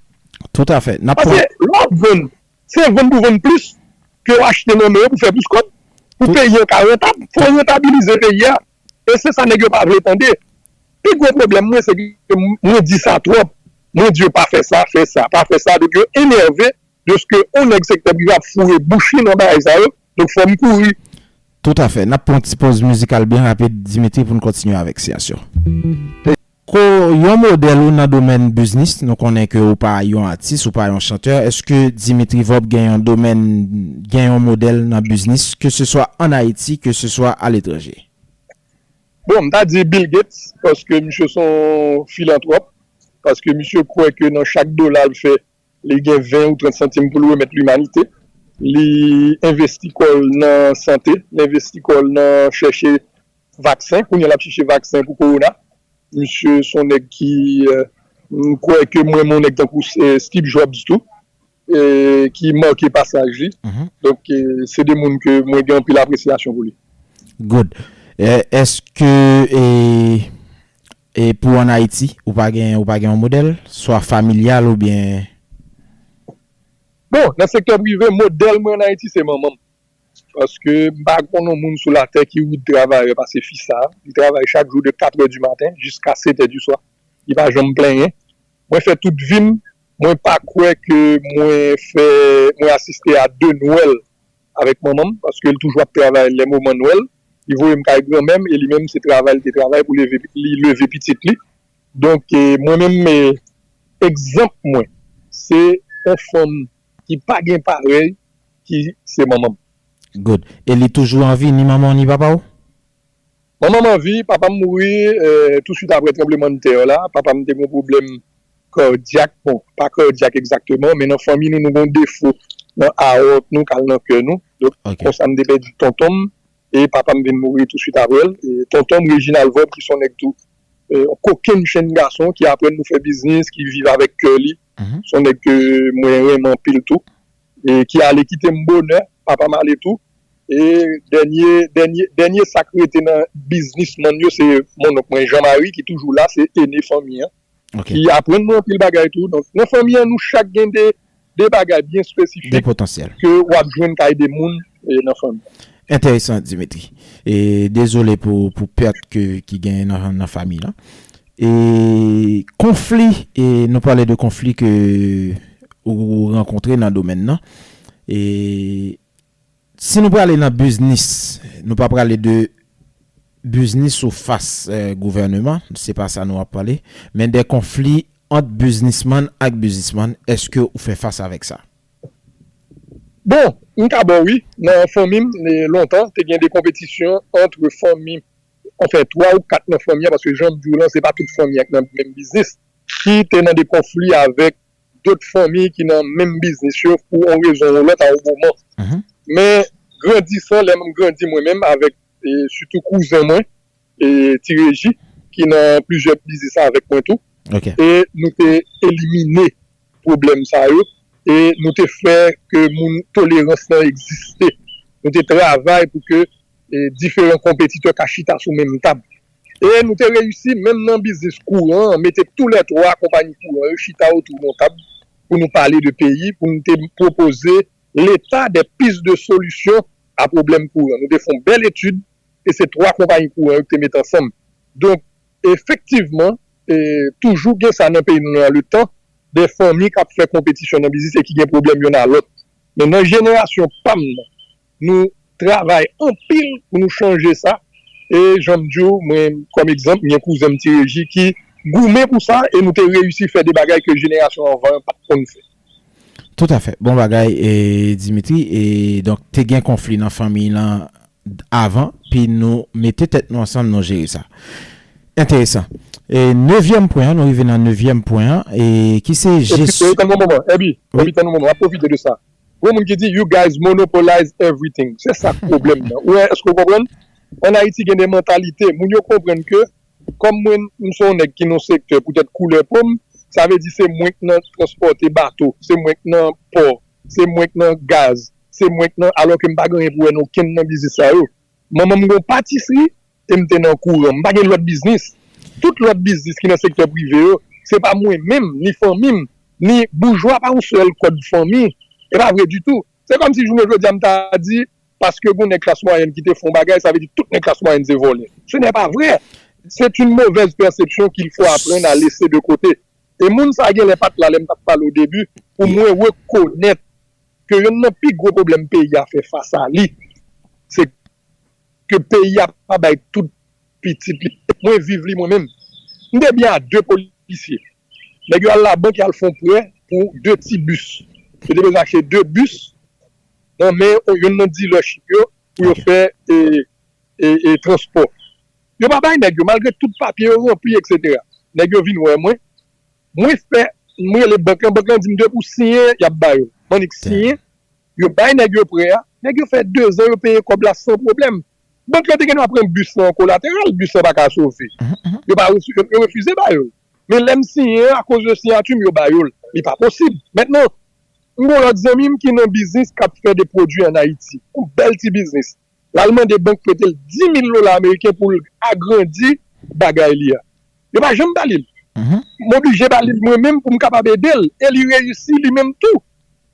Toutafè. N ap pran. Paske lè w ap vann, se vann pou vann plis ke w achte nan men yo pou fè plis kòb. Pou peyi an ka rantab, fò w rantabilize peyi a. E se sa nèg yo pa vle tande. Pi gwo pwoblèm mwen, se ke mwen di sa twòp. Mwen di yo pa fè sa, fè sa, pa fè sa. Donk yo enève dèske yon nèg sektè prive ap foure bouch li nan bagay sa yo. Donk fò m kouri. Toutafè. N ap pran yon ti poz mizikal byen rapid, Dimitri, pou n kontinye avèk syans yo. Ko yon modèl ou nan domèn biznis, nou konnen ke ou pa yon atis, ou pa yon chantè. Èske Dimitri Vorbe gen yon domèn, gen yon modèl nan biznis, ke se swa ann Ayiti, ke se swa aletranje? Bon, m ta di Bill Gates, paske misye se yon filantwòp, paske misye kwè ke nan chak dola l fè, li gen ven ou trant santim pou l remèt limanite. Li envesti kò l nan sante, li envesti kò l nan chèche vaksen, kounye a l ap chèche vaksen pou kowona. Misye se yon nèg ki, euh, m kwè ke mwen, mwen nèg tankou, euh, Steve Jobs tou, euh, ki make pasaj li. Donk, euh, se de moun ke mwen gen anpil apresyasyon pou li. Good. E, èske, e, e pou ann Ayiti, ou pa gen, ou pa gen yon modèl, swa familyal oubyen? Bon, nan sektè prive, modèl mwen ann Ayiti, se manman m. Paske m pa konn yon moun sou latè ki rid travayè pase fi sa. Li travay chak jou de katrè di maten jiska setè di swa. Li pa janm plenyen. Mwen fè tout vi m, mwen pa kwè ke mwen fè, mwen asiste a de Nwèl avèk manman m, paske l toujou ap travay lè moman Nwèl. Li voye m kay granmè m, e li menm se travay li te travay pou leve, li leve pitit li. Donk, e, mwen menm, e, egzanp mwen, se yon fanm ki pa gen parèy, ki se manman m. Good. E li toujou an vi, ni manman w, ni papa w? Manman m an vi, papa m mouri, euh, touswit apre tranblemanntè la. Papa m te gen pwoblèm kadyak, bon, pa kadyak egzakteman, men nan fanmi nou, nou gen defo nan awòt nou, k al nan kè nou. Donk, konsa m te pèdi tonton m, e papa m vin mouri touswit apre l. E tonton m, Reginald Vorbe, ki se yon nèg tou, euh, yon kokenn jenn gason ki aprann nou fè biznis, ki viv avèk kè li. Se yon nèg ke mwen renmen anpil tou. E ki ale kite m bonè, papa m ale tou. E dènye, dènye, dènye sa k rete nan biznismann yo, se monnonk mwen, Jean Marie, ki toujou la, se ene fanmi an. Ki aprann mwen anpil bagay tou. Donk, nan fanmi an, nou chak gen de, de bagay byen espesifik ke w ap jwenn kay de moun, e, nan fanmi an. Enteresan, Dimitri. E dezole pou, pou pèt ke, ki genyen nan, nan fanmi lan. E konfli, e nou pale de konfli ke ou rankontre nan domèn nan. E si nou prale nan biznis, nou pa prale de biznis ou fas, eh, gouvèneman, se pa sa nou ap pale, men de konfli ant biznismann ak biznismann, èske ou fè fas avèk sa? Bon, m ka ba w wi, nan fanmi m, e, lontan, te gen de konpetisyon ant fanmi, anfen, twa ou kat nan fanmi an, paske jan m di w lan, se pa tout fanmi an k nan menm biznis, ki te nan de konfli avèk dòt fanmi ki nan menm biznis yo pou yon rezon ou lòt a yon moman. Men grandisan, lè m grandi mwen menm avèk, e, sitou kouzen mwen, e, Ti Reji, ki nan plizyè biznis avèk mwen tou. E nou te elimine pwoblèm sa yo e nou te fè ke moun tolerans lan egziste. Nou te travay pou ke, e, diferan konpetitè ka chita sou menm tab. E nou te reyisi, menm nan biznis kouran an, mete tou lè twa konpayi kouran yo chita otou yon tab pou nou pale de peyi, pou nou te pwopoze Leta des pistes de solution a pwoblèm kouran. Nou te fè yon bèl etid e se twa konpayi kouran yo ki te met ansanm. Donk, efektivman, e, toujou gen sa nan peyi nou an, letan de fanmi k ap fè konpetisyon nan biznis e ki gen pwoblèm yonn a lòt. Men nan jenerasyon pa m nan, nou travay anpil pou nou chanje sa. E jan m di w, mwen, kòm egzanp, m gen kouzen m Ti Reji ki goumen pou sa e nou te reyisi fè de bagay ke jenerasyon anvan yo pa t konn fè. Toutafè. Bon bagay, e, Dimitri. E, donk, te gen konfli nan fanmi lan avan, pi nou mete tèt nou ansanm, nou jere sa. Enteresan. E, nevyèm pwen an, nou rive nan nevyèm pwen an, e, ki se jesyon. Epi, tann yon moman, Èbi, Èbi, tann yon moman, m ap pwofite de sa. Gen moun ki di, you guys monopolize everything. Se sa k pwoblèm nan. Ou wè, èske w konprann? Ann Ayiti, gen de mantalite. Moun yo konprann ke, kòm mwen, m se yon nèg ki nan yon sektè, poutèt koulè po m, sa vle di se mwen k nan transpòte bato, se mwen k nan pò, se mwen k nan gaz, se mwen k nan, alò ke m pa gen anyen pou wè nan okenn nan biznis sa yo. Manman m gen yon patisri e m te nan kouran. M pa gen lòt biznis. Tout lòt biznis ki nan sektè prive yo, se pa mwen menm, ni fanmi m, ni boujwa pa yon sèl kòd fanmi. E pa vre ditou. Se kòmsi jounen jodi a m ta di, paske gen nèg klas mwayèn ki te fè yon bagay, sa vle di tout nèg klas mwayèn se vòlè. Ce n'est pas vrai. C'est une mauvaise perception qu'il faut apprendre à laisser de côté. E moun sa a gen lè pa t la lè m t ap pale o debi, pou mwen rekonèt ke yonn nan pi gwo pwoblèm peyi a fè fas a li, se ke peyi a pa bay tout pitit li. Mwen viv li mwen menm. M te byen a de polisye. Nèg yo al labank, y al fè yon prè pou de ti bis. Yo te bezwen achte de bis nan men yon, yonn nan dealership yo pou yo fè, e, e, e, transpò. Yo pa bay nèg yo, malgre tout papye yo ranpli, etsetera. Nèg yo vin wè mwen. Mwen fè, mwen rele bank lan, bank lan di m depi w siyen, y ap ba yo. M annik siyen, yo bay nèg yo prè a, nèg yo fè dezan yo peye kòb la san pwoblèm. Bank lan te gen dwa pran bis lan an kolateral, bis lan pa ka sove. Yo pa refi-, yo, yo refize ba yo l. Men lè m siyen an, akoz de siyati m, yo ba yo l. Li pa posib. Mentnan, m gen yon lòt zanmi m ki nan biznis k ap fè de pwodui ann Ayiti. Yon bèl ti biznis. L al mande bank prete l dis mil dola ameriken pou l agrandi bagay li a. Yo pa janm ba li l. M oblije ba li l mwen menm pou m kapab ede l. E li reyisi li menm tou.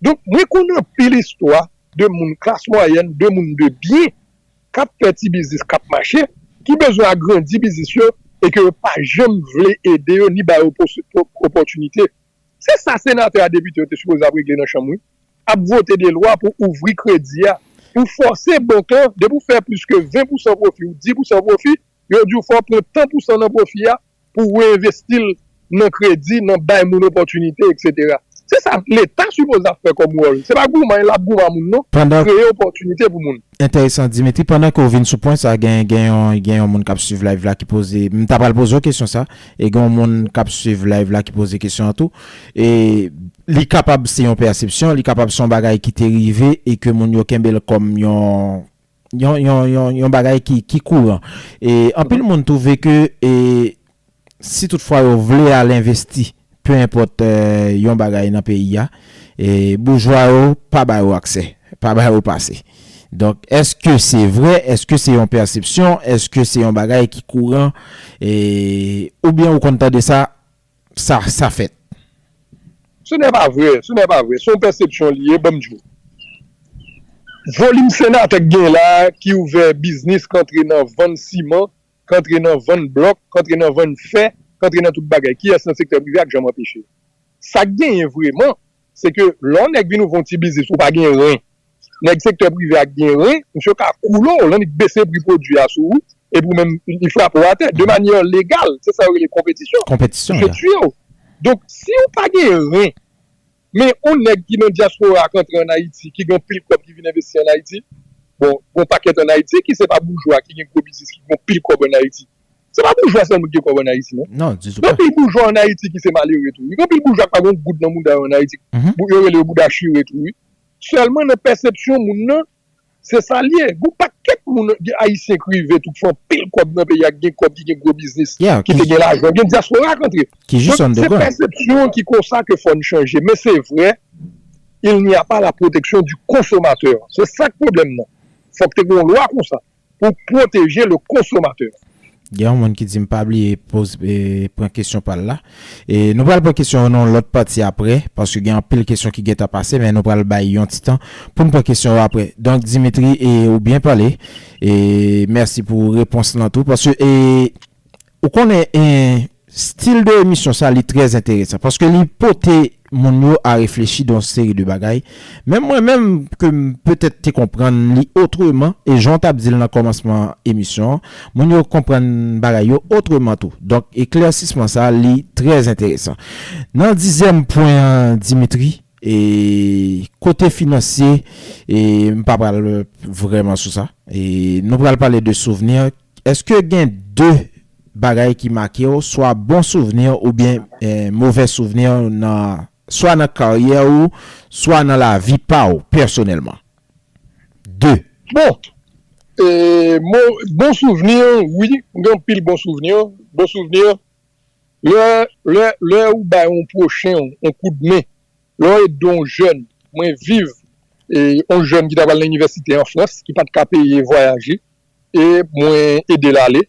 Donk, mwen konn anpil istwa de moun klas mwayèn, de moun de byen, k ap fè ti biznis k ap mache, ki bezwen agrandi biznis yo e ke yo pa janm vle ede yo ni ba yo opòtinite. Se sa senatè a, depite yo te sipoze ap regle nan chanm wi. Ap vote de lwa pou ouvri kredi a, pou fòse bank lan, depi w fè plis ke ven pousan pwofi ou dis pousan pwofi, yo di w fò w pran tan pousan nan pwofi a pou w reenvesti l nan kredi, nan bay moun opòtinite, etsetera. Se sa Leta sipoze ap fè kòm wòl. Se pa goumen l ap goumen a moun non. Kreye opòtinite pou moun. Enteresan, Dimitri. Pandan ke w vin sou pwen sa, gen, gen yon, gen yon moun k ap swiv live la ki poze, m ta pral poze w kesyon sa, e gen yon moun k ap swiv live la ki poze kesyon an tou. E li kapab se yon pèsepsyon, li kapab se yon bagay ki te rive e ke moun yo kenbe l kòm yon, yon, yon, yon, yon bagay ki, ki kouran. E anpil moun twouve ke, e, si toutfwa yo vle al envesti, pe enpòt, e, yon bagay nan peyi a, e, boujwa yo pa ba yo aksè, pa ba yo pase. Donk, èske se vre? Èske se yon pèsepsyon? Èske se yon bagay ki kouran? E, oubyen ou konn tande sa, sa, sa fèt? Ce n'est pas vrai, ce n'est pas vrai. Se yon pèsepsyon li ye, ban m di w. Volim senatè k gen la, ki ouvè biznis, k antre nan vann siman, k antre nan vann blòk, k antre nan vann fè, k antre nan tout bagay. Kiyès nan sektè prive a k janm anpeche? Sa k genyen vreman, se ke lè yon nèg vin ouvri yon ti biznis, ou pa gen ren. Nèg sektè prive a k gen ren, misye ka koule w, l annik bese pri pwodui a sou ou, epi ou menm, li frape w atè, de manyè legal, se sa yo rele konpetisyon. Misye tiye w. Donk, si ou pa gen ren, Men yon nèg ki nan dyaspora a k antre ann Ayiti, ki gen yon pil kòb ki vin envesti ann Ayiti, bon, gen yon pakèt ann Ayiti ki se pa boujwa, ki gen gwo biznis, ki gen yon pil kòb ann Ayiti. Se pa boujwa sèlman ki gen kòb ann Ayiti, non. Non, ditou pa. Gen anpil boujwa ann Ayiti ki se malere tou wi. Gen anpil boujwa ki pa gen yon goud nan mouda yo ann Ayiti. Mhm. Bou-, yo rele yo bouda chire tou wi. Sèlman nan pèsepsyon moun nan, se sa l ye. Gon pakèt moun, gen Ayisyen k rive tou, k fè anpil kòb nan peyi a, k gen kòb, ki gen gwo biznis, yeah, ki te gen lajan, gen dyaspora k antre. Ki jis underground. Donk, se pèsepsyon ki konsa ke fò n chanje. Men se vre, il n'y a pas la protection du consommateur. Se sa k pwoblèm nan. Fòk te gen yon lwa konsa pou pwoteje le consommateur. Gen yon moun ki di m pa bliye poz-, e, pran kesyon pa l la. E nou pral pran kesyon yo nan yon lòt pati apre, paske gen anpil kesyon ki gentan pase, men nou pral bay yon ti tan pou n pran kesyon yo apre. Donk, Dimitri, e, ou byen pale, e mèsi pou repons lan tou, paske, e, ou konnen, e, stil de emisyon sa, li trè enteresan, paske li pote moun yo a reflechi de yon seri de bagay. Menm mwen menm, ke m petèt te konprann li otreman, e jan w t ap di l nan kòmansman emisyon an, moun yo konprann bagay yo otreman tou. Donk, eklèsisman sa, li trè enteresan. Nan dizyèm pwen an, Dimitri, e kote finansye, e m pa pral vrèman sou sa. E nou pral pale de souvni. Èske gen de bagay ki make w, swa bon souvni oubyen, eh, movè souvni nan, swa nan karyè ou, swa nan lavi pa w pèsonèlman? De. Bon, e, mo-, bon souvni, wi, m gen anpil bon souvni. Bon souvni, lè, lè, lè ou bay yon pwochen w yon koudmen, lè w ede yon jèn, mwen viv, e, yon jèn ki t ap al nan inivèsite an Frans, ki pa t ka peye vwayaj li, e mwen ede l ale.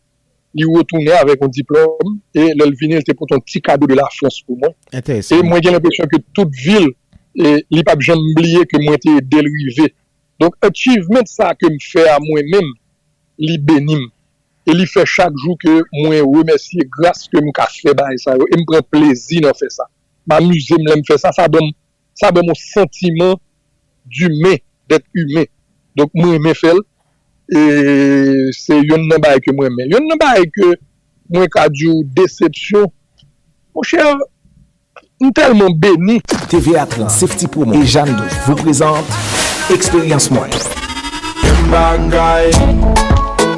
Li retounen avèk yon diplòm, e lè l vini, l te pote yon ti kado de Lafrans pou mwen. Enteresan. E mwen gen lenpresyon ke tout vi l, e li p ap janm bliye ke mwen te ede l rive. Donk, achievement sa ke m fè a mwen menm, li beni m. E li fè chak jou ke mwen remèsye gras ke m ka fè bagay sa yo, e m pran plezi nan fè sa. M amize m lè m fè sa, sa ban m, sa ban m yon santiman d'imen, d'être humain. Donk, mwen renmen fè l. E se youn nan bagay ke mwen renmen. Youn nan bagay ke mwen ka di w desepsyon. Monchè, m tèlman beni. T V A Trans, Safety Promo e Jeanne Douce vous présente Eksperyans Mwen.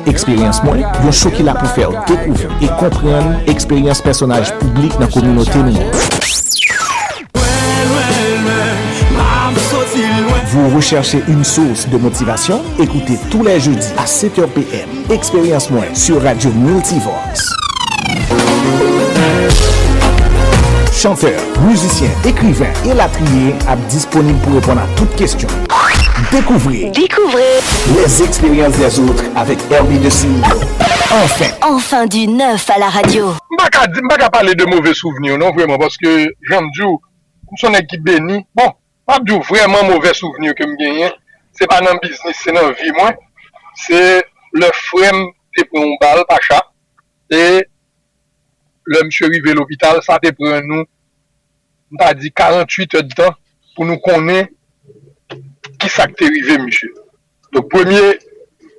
Eksperyans Mwen, yon show ki la pou fè w dekouvri e konprann eksperyans pèsonaj piblik nan kominote nou an. Vous recherchez une source de motivation? Écoutez tous les jeudis à sept heures P M Eksperyans Mwen sur Radio Multivox. Chantè, mizisyen, ekriven, elatriye ap disponib pou reponn a tout kesyon. Découvrez. Découvrez. Les expériences des autres avec Herby de Silio. Enfin. Enfin du neuf à la radio. M pa ka di, m pa ka pale de move souvni, non, vrèman, paske, jan m di w, m se yon nèg ki beni. Bon, m ap di w vrèman movè souvni ke m genyen, se pa nan biznis, se nan vi mwen. Se lè frè m te pran yon bal, Pacha, e lè misye rive lopital, sa te pran nou, m ta di, karannwit èdtan pou nou konnen ki sa k te rive misye. Donk, premye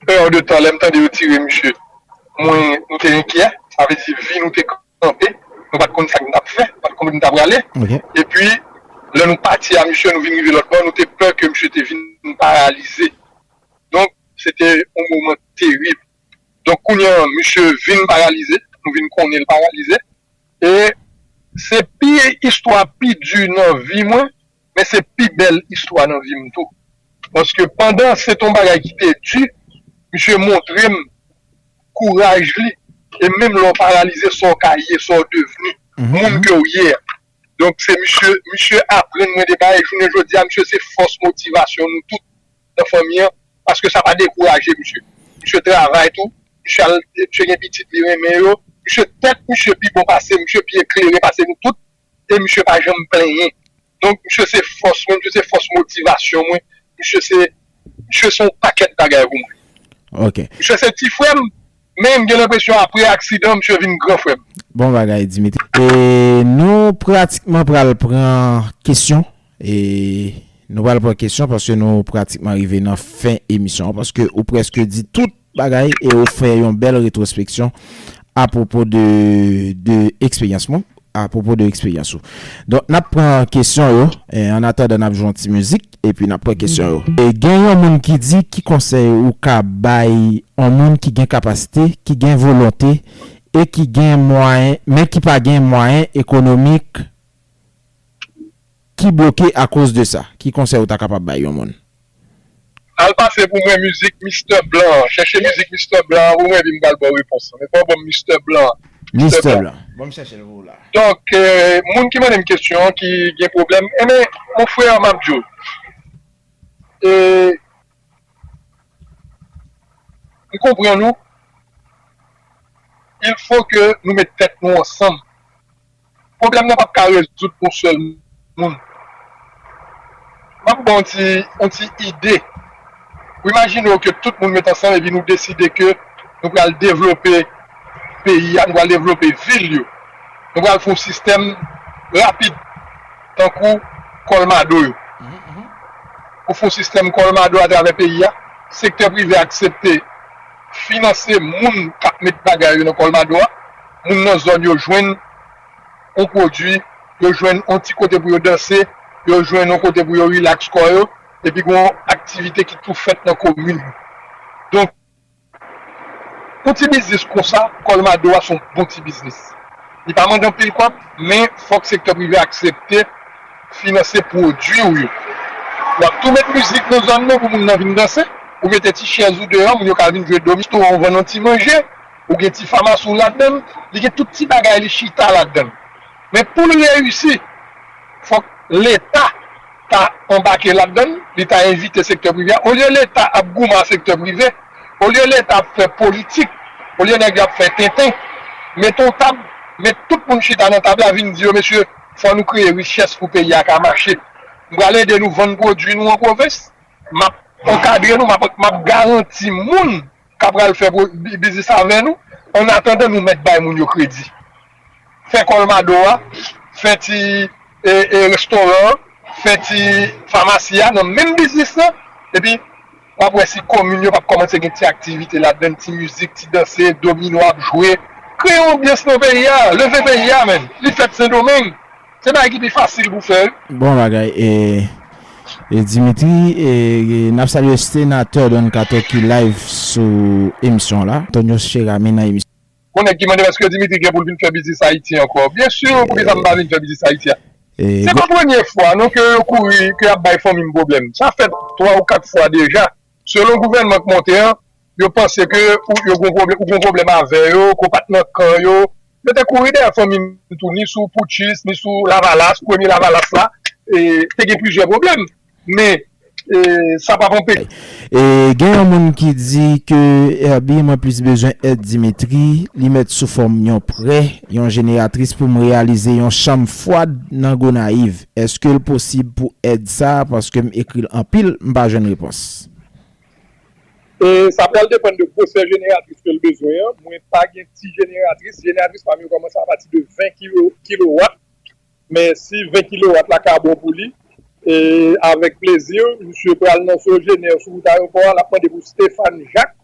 è de tan, lè m tande yo tire misye, mwen, nou te enkyè, sa vle di vi nou te kanpe, nou pa t konn sa k n t ap fè, nou pa t konn kote n t ap prale. Ok. Epi, lè nou pati a misye, nou vin rive lòt bò, nou te pè ke misye te vin paralize. Donk, se te yon moman terib. Donk, kounye a, misye vin paralize, nou vin konnen l paralize. E se pi istwa pi di nan vi mwen, men se pi bèl istwa nan vi m tou. Paske pandan se t on bagay ki te di, misye montre m kouraj li, e menm lè w paralize, sa w ka ye, sa w devni, mhm, moun ke w ye a. Donk, se misye, misye aprann mwen de bagay. Jounen jodi a, misye se fòs motivasyon nou tout nan fanmi an, paske sa pa dekouraje misye. Misye travay tou, misye al, misye gen pitit li renmen yo, misye tèt misye pi bon pase, misye pi eklere pase nou tout, e misye pa janm plenyen. Donk, misye se fòs mwen, misye se fòs motivasyon mwen, misye se, misye se yon pakèt bagay pou mwen. Ok. Misye se ti frè m, men m gen lenpresyon apre aksidan, misye vin gran frè m. Bon bagay, Dimitri. E nou pratikman pral pran kesyon. E nou pral pran kesyon paske nou pratikman rive nan fen emisyon an, paske ou prèske di tout bagay e ou fè yon bèl retwospeksyon apwopo de, de eksperyans mwen. Apwopo de eksperyans ou. Donk, n ap pran kesyon yo, e, an atandan n ap jwe yon ti mizik, epi n ap pran kesyon yo. E, gen yon moun ki di, ki konsèy ou ka bay yon moun ki gen kapasite, ki gen volonte, e ki gen mwayen, men ki pa gen mwayen ekonomik, ki bloke akoz de sa? Ki konsèy ou ta kapab bay yon moun? Al pase pou mwen mizik Mister Blanc an. Chèche mizik Mister Blanc an pou mwen, epi m pral ba w repons lan. Men fò w ban m Mister Blanc an. Mister Blanc. Bon, m chèche l pou ou la. Donk, euh, moun ki mande m kesyon an, ki gen pwoblèm, enben, mon frè, m ap di w, euh, m konprann ou. Il faut que nou met tèt nou ansanm. Pwoblèm nan p ap ka rezoud pou yon sèl moun. M ap ba w yon ti, yon ti ide. Ou imajine w ke tout moun met ansanm epi nou deside ke nou pral devlope peyi a, nou pral devlope vil yo. Nou pral fè yon sistèm rapid, tankou kòlmado yo. Ou fè yon sistèm kòlmado atravè peyi a, sektè prive aksepte finanse moun k ap met bagay yo nan kòlmado a, moun nan zòn yo jwenn yon pwodui, yo jwenn yon ti kote pou yo danse, yo jwenn yon kote pou yo rilaks kò yo, epi gen yon aktivite ki tou fèt nan komin yo. Donk, yon ti biznis konsa, kòlmado a se yon bon ti biznis. Li pa mande anpil kòb, men fòk sektè prive aksepte finanse pwodui w yo. W ap tou met mizik nan zòn nan pou moun nan vin danse, ou mete ti chèz ou deyò, moun yo ka vin jwe domi, restoran w vann yon ti manje, ou gen ti famasi w ladan l, li gen tout ti bagay li chita ladan l. Men pou l reyisi, fòk Leta ta anbake ladan l, li ta envite sektè prive a. Olye Leta ap goumen ak sektè prive, olye Leta ap fè politik, olye nèg yo ap fè tenten, mete yon tab, met tout moun chita nan tab la, vin di yo, mesye, fò nou kreye richès pou peyi a ka mache. M pral ede nou vann pwodui nou an pwovens, m ap ankadre nou, m ap, m ap garanti moun k ap pral fè pwo-, bi-, biznis avè nou, an atandan nou mèt bay moun yo kredi. Fè kòlmado a, fè ti, e, e, restoran an, fè ti famasi a nan menm biznis lan, epi w ap wè si komin yo p ap kòmanse gen ti aktivite ladan, ti mizik, ti danse, domino ap jwe. Kreye yon anbyans nan peyi a, leve peyi a, menn. Li fèt Sendomeng. Se bagay ki pi fasil pou fè, wi. Bon bagay, e, e Dimitri, e, e n ap salye senatè Don Kato ki live sou emisyon la. Antonio Cheramy nan emisyon. Gon nèg ki mande èske Dimitri gen pou l vin fè biznis Ayiti ankò. Byen si, poukisa m pa vin fè biznis Ayiti a? E, se pa premye fwa, non, ke yo kouri, ke y ap bay fanmi m pwoblèm. Sa fèt twa ou kat fwa deja. Selon gouvènman k monte an, yo panse ke ou, yo gon pwoblè-, ou gon pwoblèm avè yo, ke w pa t nan kan yo. Yo te kouri dèyè fanmi m tou, ni sou poutchis, ni sou Lavalas, premye Lavalas la, e, te gen plizyè pwoblèm. Men, e, sa p ap anpeche. E, gen yon moun ki di ke, Herby, mwen plis bezwen èd Dimitri, li mèt sou fòm yon prè, yon jeneratris pou m reyalize yon chanm fwad nan Gonayiv. Èske l posib pou èd sa, paske m ekri l anpil, m pa jwenn repons? E sa pral depann de gwosè jeneratris ke l bezwen an. Mwen pa gen ti jeneratris. Jeneratris pa m yo kòmanse apati de ven kilo, kilowat. Men si ven kilowat la ka bon pou li, e avèk plezi, misye pral nan Sogener sou wout ayewopò a, l ap mande pou Stéphane Jacques,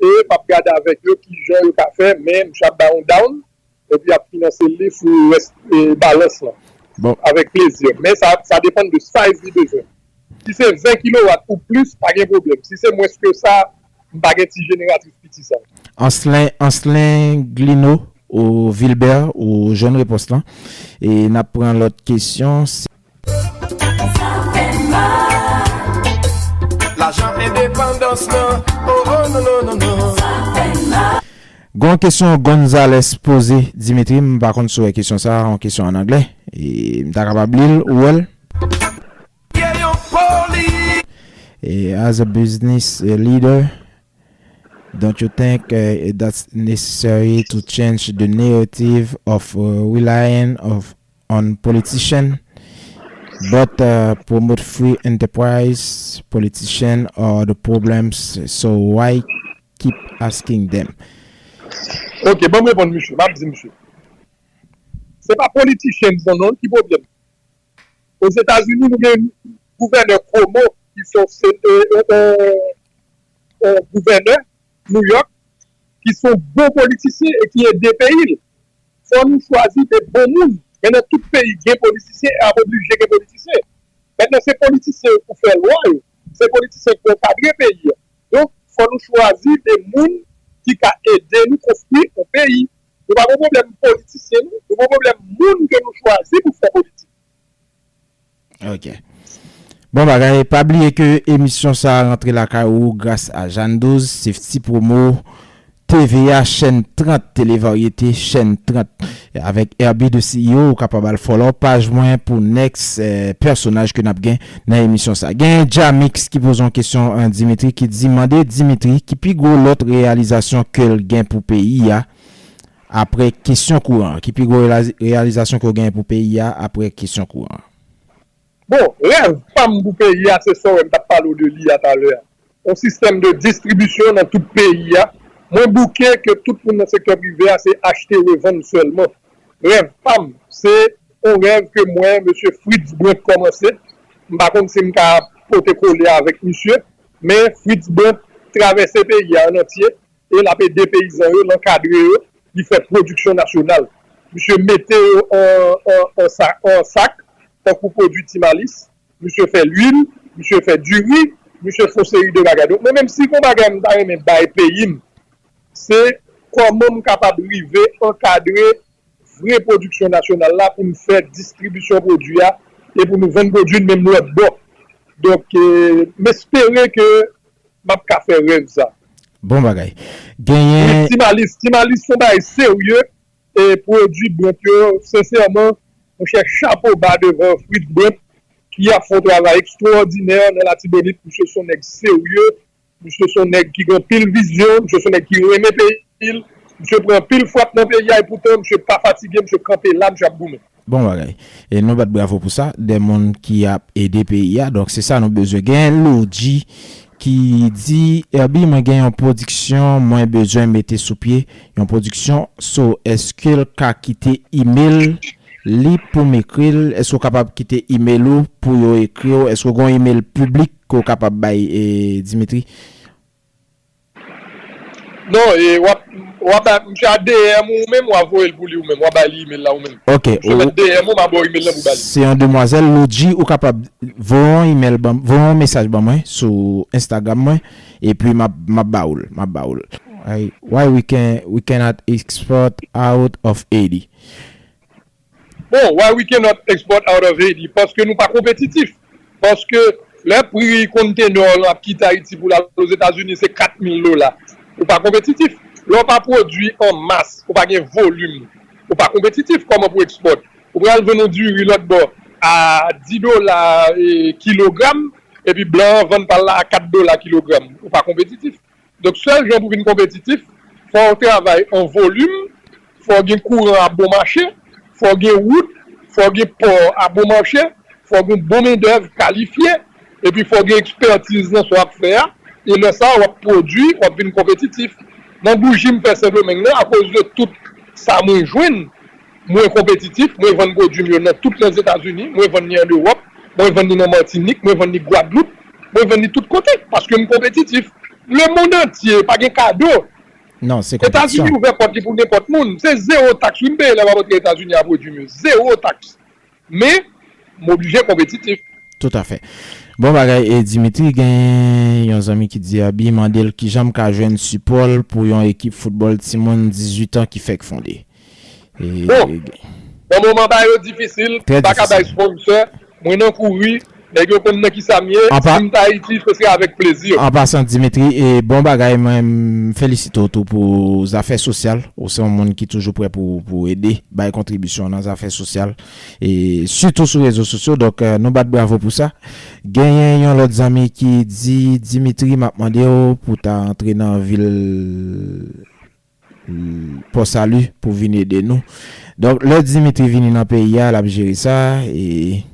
e m ap gade avèk yo kijan yo ka fè, men misye ap ba yon down, epi y ap finanse li sou rès, e, balans lan. Bon. Avèk plezi. Men sa, sa depann de size li bezwen. Si se ven kilowat ou plis, pa gen pwoblèm. Si se mwens ke sa, m pa gen ti jeneratris piti sa. Anselin, Anselin Glino ou Vilbert ou jwenn repons lan. E n ap pran lòt kesyon. Lajan endepandans lan, oh, oh, non, non, non, non. Gon kesyon Gonzales poze, Dimitri, m pa konn si w wè kesyon sa, yon kesyon an anglè. E m ta kapab li l, ou wè l? E as a business, uh, leader, don't you think, uh, that's necessary to change the narrative of, uh, relying of, on politician, but, uh, promote free enterprise? Politician are the problems, so why keep asking them? Ok, ban m reponn misye, m ap di misye. Se pa politicians nan non ki pwoblèm. Ozetazini, nou gen gouvènè Cuomo, ki se yon, se, e, e, e, e, gouvènè New York, ki se yon bon politisyen e ki ede peyi l. Fò nou chwazi de bon moun. Men nan tout peyi gen politisyen, e ap oblije gen politisyen. Mentnan, se politisyen yo pou fè lwa yo, se politisyen ki ankadre peyi a. Donk, fò nou chwazi de moun ki ka ede nou konstwi yon peyi. Nou pa gen pwoblèm politisyen, nou, nou gen pwoblèm moun ke nou chwazi pou fè politik. Ok. Bon bagay, pa bliye ke emisyon sa a rantre lakay ou gras a Jeanne douz, Safety Promo, T V A, chèn trant, Télé Variété, chèn trant. Avèk Herby de C E O, ou kapab al follow paj mwen pou next eh, pèsonaj ke n ap gen nan emisyon sa. Gen Jamix ki poze yon kesyon an Dimitri ki di, mande Dimitri ki pi gwo lòt reyalizasyon ke l gen pou peyi a apre kesyon kouran an. Ki pi gwo reyaliz- reyalizasyon ke w gen pou peyi a apre kesyon kouran an. Bon, rèv pa m pou peyi a, se sa w wè m t ap pale w de li a talè a. Yon sistèm de distribisyon nan tout peyi a. Mwen bouke ke tout moun nan sektè prive a se achte revann sèlman. Rèv pa m, se yon rèv ke mwen, mesye Fritz Brant kòmanse. M pa konn si m ka pote kole avèk misye, men Fritz Brant travèse peyi a an antye e l ap ede peyizan yo, l ankadre yo, li fè pwodiksyon nasyonal. Misye mete yo an, an, an, sa, an sak, tankou pwodui Ti Malis, misye fè lwil, misye fè diri, misye fè yon seri de bagay. Donk, mwen menm si gon bagay m ta renmen bay peyi m, se kòman m kapab rive ankadre vre pwodiksyon nasyonal la pou n fè distribisyon pwodui a e pou nou vann pwodui n menm lòt bò. Donk, eh, m espere ke m ap ka fè rèv sa. Bon bagay. Genyen. Ti Malis, Ti Malis se yon bagay serye e pwodui Brant yo, sensèman, monchè, chapo ba devan Fritz Brant ki ap fè yon travay ekstwòdinè nan Latibonit. Misye se yon nèg serye, misye se yon nèg ki gen anpil vizyon, misye se yon nèg ki renmen peyi l, misye pran anpil frap nan peyi a, epoutan misye pa fatige, misye kanpe la, misye ap goumen. Bon bagay. E nou bat bravo pou sa, de moun ki ap ede peyi a. Donk se sa nou bezwen. Gen Loudji ki di, Herby, mwen gen yon pwodiksyon mwen bezwen mete sou pye, yon pwodiksyon, so èske l ka kite email li pou m ekri l? Èske w kapab kite email ou pou yo ekri w? Èske w gen yon email piblik ke w kapab bay eh, Dimitri? Non, e w ap w ap ba misye a D M ou menm, w ap voye l pou li ou menm, w ap ba li email la ou menm. Ok, misye ou, mèt D M ou, m ap ba w email la pou ba li. Se yon demwazèl, Loudji, ou kapab voye yon email ban, voye yon mesaj ban mwen sou Instagram mwen, epi m ap, m ap ba ou l, m ap ba ou l. Ay, why we can we cannot export out of Haiti? Bon, why we cannot export out of Haiti? Paske nou pa konpetitif. Paske lè pri kontenè w lan ap kite Ayiti pou l al Ozetazini se kat mil dola, ou pa konpetitif. Lè w pa pwodui an mas, ou pa gen volim, ou pa konpetitif. Kòman pou w ekspòt? Ou pral vann yon diri lòt bò a dis dola eh, kilogram, epi blan an vann pa l la a kat dola kilogram. Ou pa konpetitif. Donk, sèl jan pou vin konpetitif, fò w travay an volim, fò w gen kouran a bon mache, fò w gen wout, fò w gen pò a bon mache, fò w gen bon mendèv kalifye, epi fò w gen ekspètiz nan sa w ap fè a, e lè sa a, w ap pwodui, w ap vin konpetitif. Nan bouji m fè Sendomeng nan, akoz de tout sa mwen jwenn, mwen konpetitif, mwen vann pwodui m yo nan tout Lèzetazini, mwen vann li an Ewòp, mwen vann li nan Matinik, mwen vann li Gwadloup, mwen vann li tout kote, paske m konpetitif. Lemonn antye pa gen kado. Non, se konpetisyon. Etazini ouvè pòt li pou nenpòt moun. Se zewo taks wi m peye lè m ap antre Etazini a pwodui m yo. Zewo taks. Men, m oblije konpetitif. Toutafè. Bon bagay, e Dimitri gen yon zanmi ki di Abi mande l kijan m ka jwenn sipò l pou yon ekip foutbòl timoun dizuit an ki fèk fonde. Bon, nan moman bagay yo difisil, m pa ka bay sponsè, mwen nan kouri, nèg yo konn nan kisa m ye, si m ta Ayiti, se sera avèk plezi. An pasan, Dimitri, e bon bagay, mwen m felisite w tou pou zafè sosyal, ou se yon moun ki toujou prè pou, pou ede, bay kontribisyon nan zafè sosyal, e sitou sou rezo sosyo, donk eh, nou bat bravo pou sa. Genyen yon lòt zanmi ki di, Dimitri, m ap mande w pou ta antre nan vil Pò Sali pou vin ede nou. Donk, lè Dimitri vini nan peyi a, l ap jere sa. E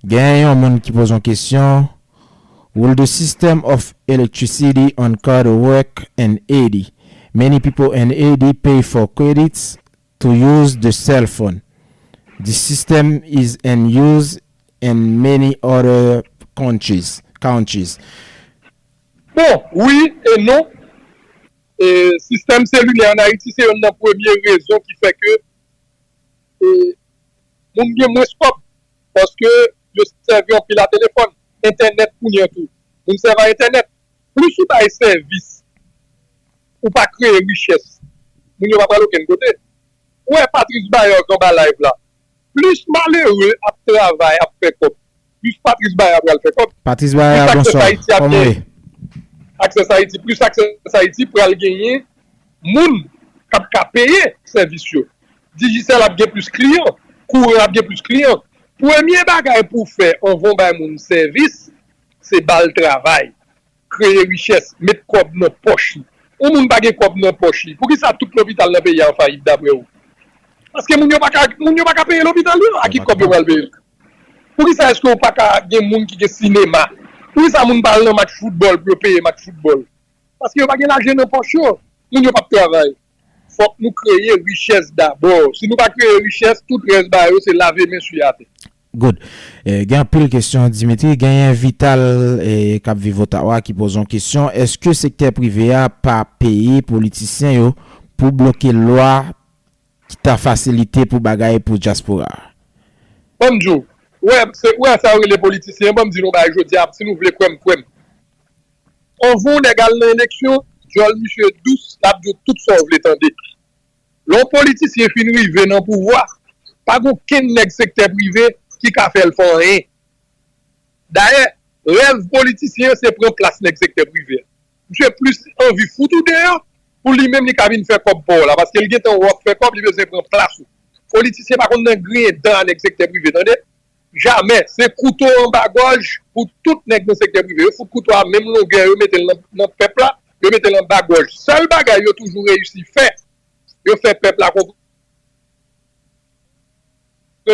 gen yon moun ki poze yon kesyon. Will the system of electricity on card work in Haiti? Many people in Haiti pay for credits to use the cell phone. The system is in use in many other countries. countries. Bon, wi e non. E, sistèm selilè ann Ayiti se youn nan premye rezon ki fè ke e, Moun gen mwens kòb, paske yo sèvi anpil a telefòn, entènèt kounye an tou. Moun sèvi a entènèt. Plis ou bay sèvis, ou pa kreye richès, moun yo pa pral okenn kote. Ou wè Patrice Bayer k anba live la, plis malere ap travay, ap fè kòb, plis Patrice Bayer pral fè kòb. Patrice Bayer, Access bonswa. Haiti ap gen Access Haiti, plis Access Haiti pral genyen moun k ap ka peye sèvis yo. Digicel ap gen plis kliyan, kouran ap gen plis kliyan. Premye bagay pou w fè anvan w bay moun sèvis, se ba l travay, kreye richès, met kòb nan pòch li. Yon moun pa gen kòb nan pòch li, poukisa tout lopital nan peyi a an fayit, daprè ou? Paske moun yo pa ka, moun yo pa ka peye lopital yo, a ki kòb yo pral peye l? Poukisa èske w pa ka gen moun ki gen sinema? Poukisa moun pa al nan match foutbòl pou yo peye match foutbòl? Paske yo pa gen lajan nan pòch yo. Moun yo p ap travay. Fòk nou kreye richès dabò. Si nou pa kreye richès, tout rès bagay yo se lave men sou atè. Good. Eh, gen anpil kesyon, Dimitri. Genyen Vital, eh, k ap viv Ottawa ki poze yon kesyon. Èske sektè prive a pa peye politisyen yo pou bloke lwa ki ta fasilite pou bagay pou dyaspora a? Ban m di w, ou wè, se, ou wè sa yo rele politisyen, ban m di nou bagay jodi a, si nou vle kwè m, kwè m. Anvan yon nèg al nan eleksyon, dyòl misye dous, l ap di w tout sa w vle tande. Lè yon politisyen fin rive nan pouvwa, pa gen okenn nèg sektè prive ki ka fè l fè anyen. Dayè, rèv politisyen an se pran plas nèg sektè prive a. Misye plis anvi fout ou deyò pou li menm li ka vin fè kòb pa w la, paske l gentan wè w ap fè kòb, li bezwen pran plas ou. Politisyen pa konn nan griyen dan a nèg sektè prive, tande. Jamè. Se kouto anba gòj pou tout nèg nan sektè prive. Yo fout kouto a menm longè, yo mete l nan, nan pèp la, yo mete l anba gòj. Sèl bagay yo toujou reyisi fè, yo fè pèp la konprann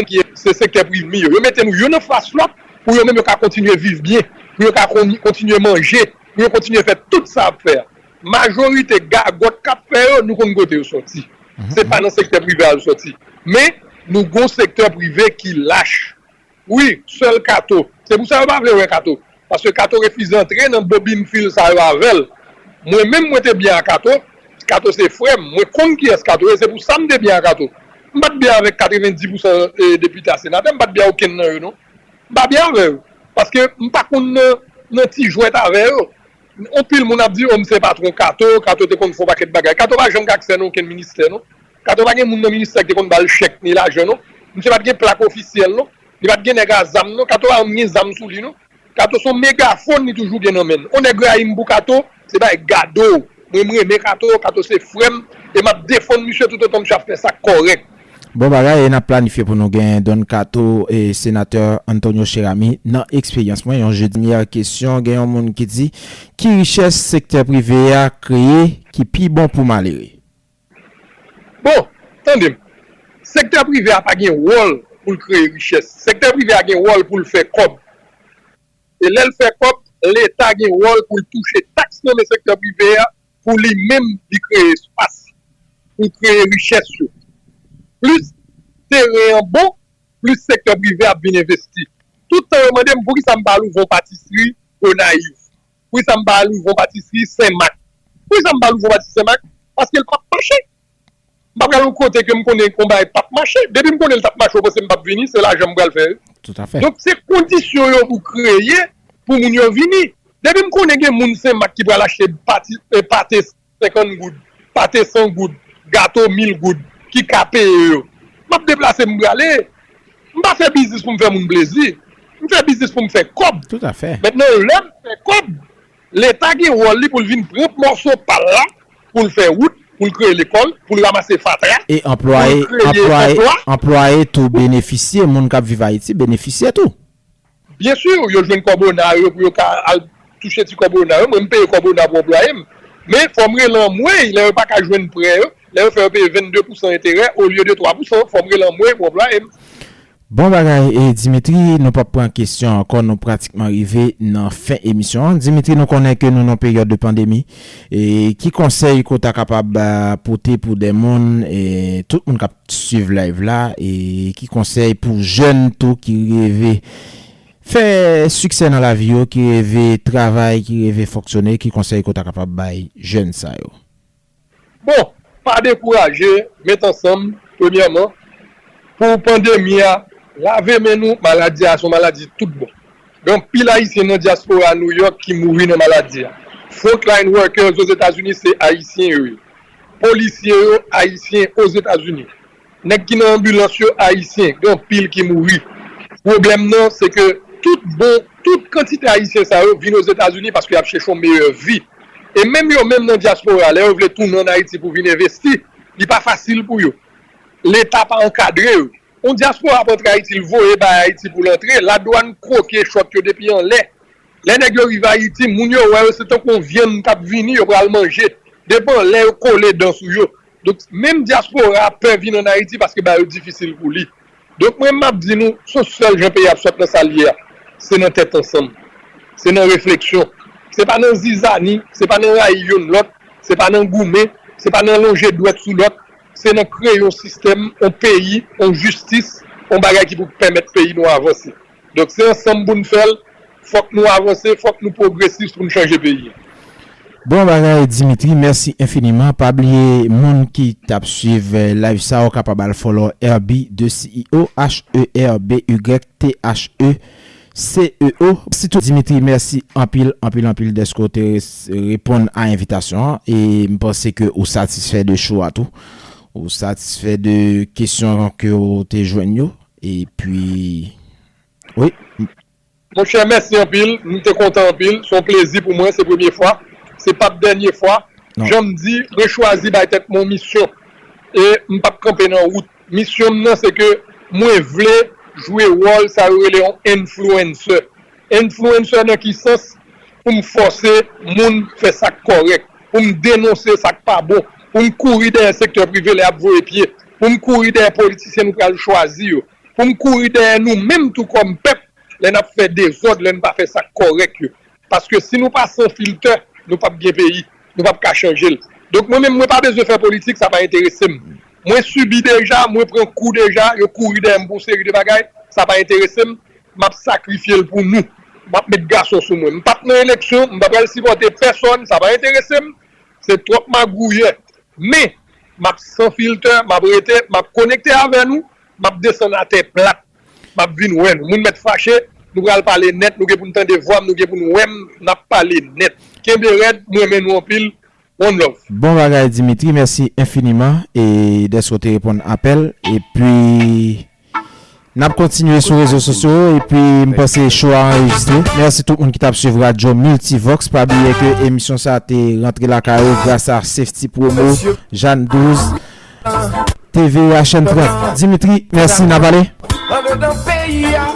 ki se sektè prive yo. Yo mete nou youn anfas lòt pou yo menm yo ka kontinye viv byen, pou yo ka kon-, kontinye manje, pou yo kontinye fè tout sa y ap fè a. Majorite gagòt k ap fè yo, nou konn kote yo sòti. Se pa nan sektè prive a yo sòti. Men, nou gon sektè prive ki lach. Wi, sèl Kato. Se pou sa yo pa vle wè Kato. Paske Kato refize antre nan bobin fil sa yo avè l. Mwen menm, mwen te byen a Kato. Kato se frè m. Mwen konn kiyès Kato ye. Se pou sa m te byen a Kato. M pa t byen avèk katrevendi pousan, e, depite a senatè. M pa t byen a okenn nan yo, non. M pa byen avè yo. Paske m pa konn nan, nan ti jwèt avè yo. Anpil moun ap di, o, m se patwon Kato, Kato te konn fè yon pakèt bagay. Kato pa janm ka aksè nan okenn ministè, non. Kato pa gen moun nan ministè ki te konn ba l chèk ni lajan, non. Misye pa t gen plak ofisyèl, non. Li pa t gen nèg a zam, non. Kato pa janm gen zam sou li, non. Kato se yon megafòn li toujou gen nan men l. On nèg rayi m pou Kato, se bagay gado. Mwen, m renmen Kato, Kato se frè m, e m ap defann misye toutotan misye ap fè sa k kòrèk. Bon bagay, e n ap planifye pou nou gen Don Kato e senatè Antonio Cheramy nan eksperyans mwen. Yon jedi, dènyè kesyon, gen yon moun ki di, ki richès sektè prive a kreye ki pi bon pou malere? Bon, tande m. Sektè prive a pa gen wòl pou l kreye richès. Sektè prive a gen wòl pou l fè kòb. E lè l fè kòb, Leta gen wòl pou l touche taks nan men sektè prive a, pou li menm li kreye espas, pou l kreye richès yo. Plis teren an bon, plis sektè prive ap vin envesti. Tout tan yo mande m poukisa m pa al ouvè yon patisri Gonayiv, poukisa m pa al ouvè yon patisri Senmak, poukisa m pa al ouvè yon patisri Senmak, paske l p ap mache. M pa pral yon kote ke m konnen yon bagay p ap mache. Depi m konnen l t ap mache, ou panse m p ap vini, se lajan m pral fè wi. Toutafè. Donk, se kondisyon yo pou kreye pou moun yo vini. Depi m konnen gen moun Senmak ki pral achte pati, e, pate senkant goud, pate san goud, gato mil goud, ki ka peye yo, m ap deplase m prale. M pa fè biznis pou m fè moun plezi. M fè biznis pou m fè kòb. Toutafè. Mentnan, lè m fè kòb, Leta gen wòl li pou l vin pran mòso pa l la, pou l fè wout, pou l kreye lekòl, pou l ranmase fatra, e anplwaye, pou l kreye anplwaye, anplwa. Anplwaye tou benefisye, moun k ap viv Ayiti benefisye tou. Byen si, yo jwenn kòb ona yo pou yo ka al touche ti kòb ona yo. Mwen, m peye kòb ona pou anplwaye m. Men, fò m rele anmwey lè yo pa ka jwenn prè yo, lè yo fè yo peye vennde pousan enterè olye de twa pousan, fò m rele anmwey pou anplwaye m. Bon bagay, e, Dimitri, nou p ap pran kesyon ankò, nou pratikman rive nan fen emisyon an. Dimitri, nou konnen ke nou nan peryòd de pandemi. E ki konsèy ke w ta kapab, a, pote pou de moun, e tout moun k ap swiv live la, e ki konsèy pou jèn tou ki reve fè siksè nan lavi yo, ki reve travay, ki reve fonksyone, ki konsèy ke w ta kapab bay jèn sa yo? Bon, pa dekouraje, met ansanm, premyèman, pou pandemi a, Lave men nou, maladi a se yon maladi tout bon. Gen anpil Ayisyen nan dyaspora New York ki mouri nan maladi a. Frontline workers Ozetazini se Ayisyen yo ye. Polisye yo Ayisyen Ozetazini. Nèg ki nan anbilans yo Ayisyen, gen anpil ki mouri. Pwoblèm nan se ke tout bon, tout kantite Ayisyen sa yo vin Ozetazini paske y ap chèche yon meyè vi. E menm yo menm nan dyaspora, lè yo vle tounen ann Ayiti pou vin envesti, li pa fasil pou yo. Leta pa ankadre yo. Yon dyaspora ap antre Ayiti, l voye bay Ayiti pou l antre, ladwàn kwoke chòt yo depi anlè. Lè nèg yo rive Ayiti, moun yo wè yo se tankou yon vyann k ap vini, yo pral manje. Depi anlè yo kole dan sou yo. Donk, menm dyaspora a pè vin ann Ayiti paske bagay yo difisil pou li. Donk, mwen, m ap di nou, se yon sèl jan peyi a ap sot nan sa l ye a. Se nan tèt ansanm. Se nan refleksyon. Se pa nan zizani, se pa nan rayi youn lòt, se pa nan goumen, se pa nan lonje dwèt sou lòt, se nan kreye yon sistèm, yon peyi, yon jistis, yon bagay ki pou pèmèt peyi nou avanse. Donk, se ansanm pou n fè l, fòk nou avanse, fòk nou pwogresis pou n chanje peyi a. Bon bagay Dimitri, mèsi enfiniman. Pa bliye moun ki t ap swiv live sa, ou kapab al follow Herby de CEO, H E R B Y T H E C E O. Sitou Dimitri, mèsi anpil, anpil, anpil dèske w te reponn a envitasyon an. E m panse ke ou satisfè de show a tou. Ou satisfè de kesyon ke w te jwenn yo. Epi, wi. Monchè, mèsi anpil. M te kontan anpil. Se yon plezi pou mwen. Se premye fwa. Se p ap dènye fwa. Jan m di, mwen chwazi bay tèt mwen yon misyon. E m p ap kanpe nan wout. Misyon m nan, se ke mwen vle jwe wòl sa yo rele yon influencer. Influencer nan ki sans? Pou m fòse moun fè sa k kòrèk. Pou m denonse sa k pa bon. Pou m kouri dèyè sektè prive lè y ap voye pye. Pou m kouri dèyè politisyen nou pral chwazi yo. Pou m kouri dèyè nou menm tou kòm pèp lè n ap fè dezòd, lè n pa fè sa k kòrèk yo. Paske si nou pa san filtè, nou p ap gen peyi. Nou p ap ka chanje l. Donk mwen menm, mwen pa bezwen fè politik, sa pa enterese m. Mwen sibi deja, mwen pran kou deja, yo kouri dèyè m pou yon seri de bagay, sa pa enterese m. M ap sakrifye l pou nou. M ap met gason sou mwen. M p ap nan eleksyon, m pa pral sipòte pèsòn, sa pa enterese m. Se twòp magouyè. Men, m ap san filtè, m ap rete, m ap konekte avè nou, m ap desann atè plat. M ap vin wè nou. Moun mèt fache, nou pral pale nèt, nou gen pou n tande vwa m, nou gen pou n wè m, n ap pale nèt. Kenbe rèd, m renmen nou anpil. One love. Bon bagay Dimitri, mèsi enfiniman e dèske w te reponn apèl. Epi, n ap kontinye sou rezo sosyo epi m panse show a anrejistre. Mèsi tout moun ki t ap swiv Radyo Multivox. Pa bliye ke emisyon sa a te rantre lakay ou gras a Safety Promo, Jeanne douz, T V A Chaîne trant. Dimitri, mèsi, n ap ale. Andedan peyi a,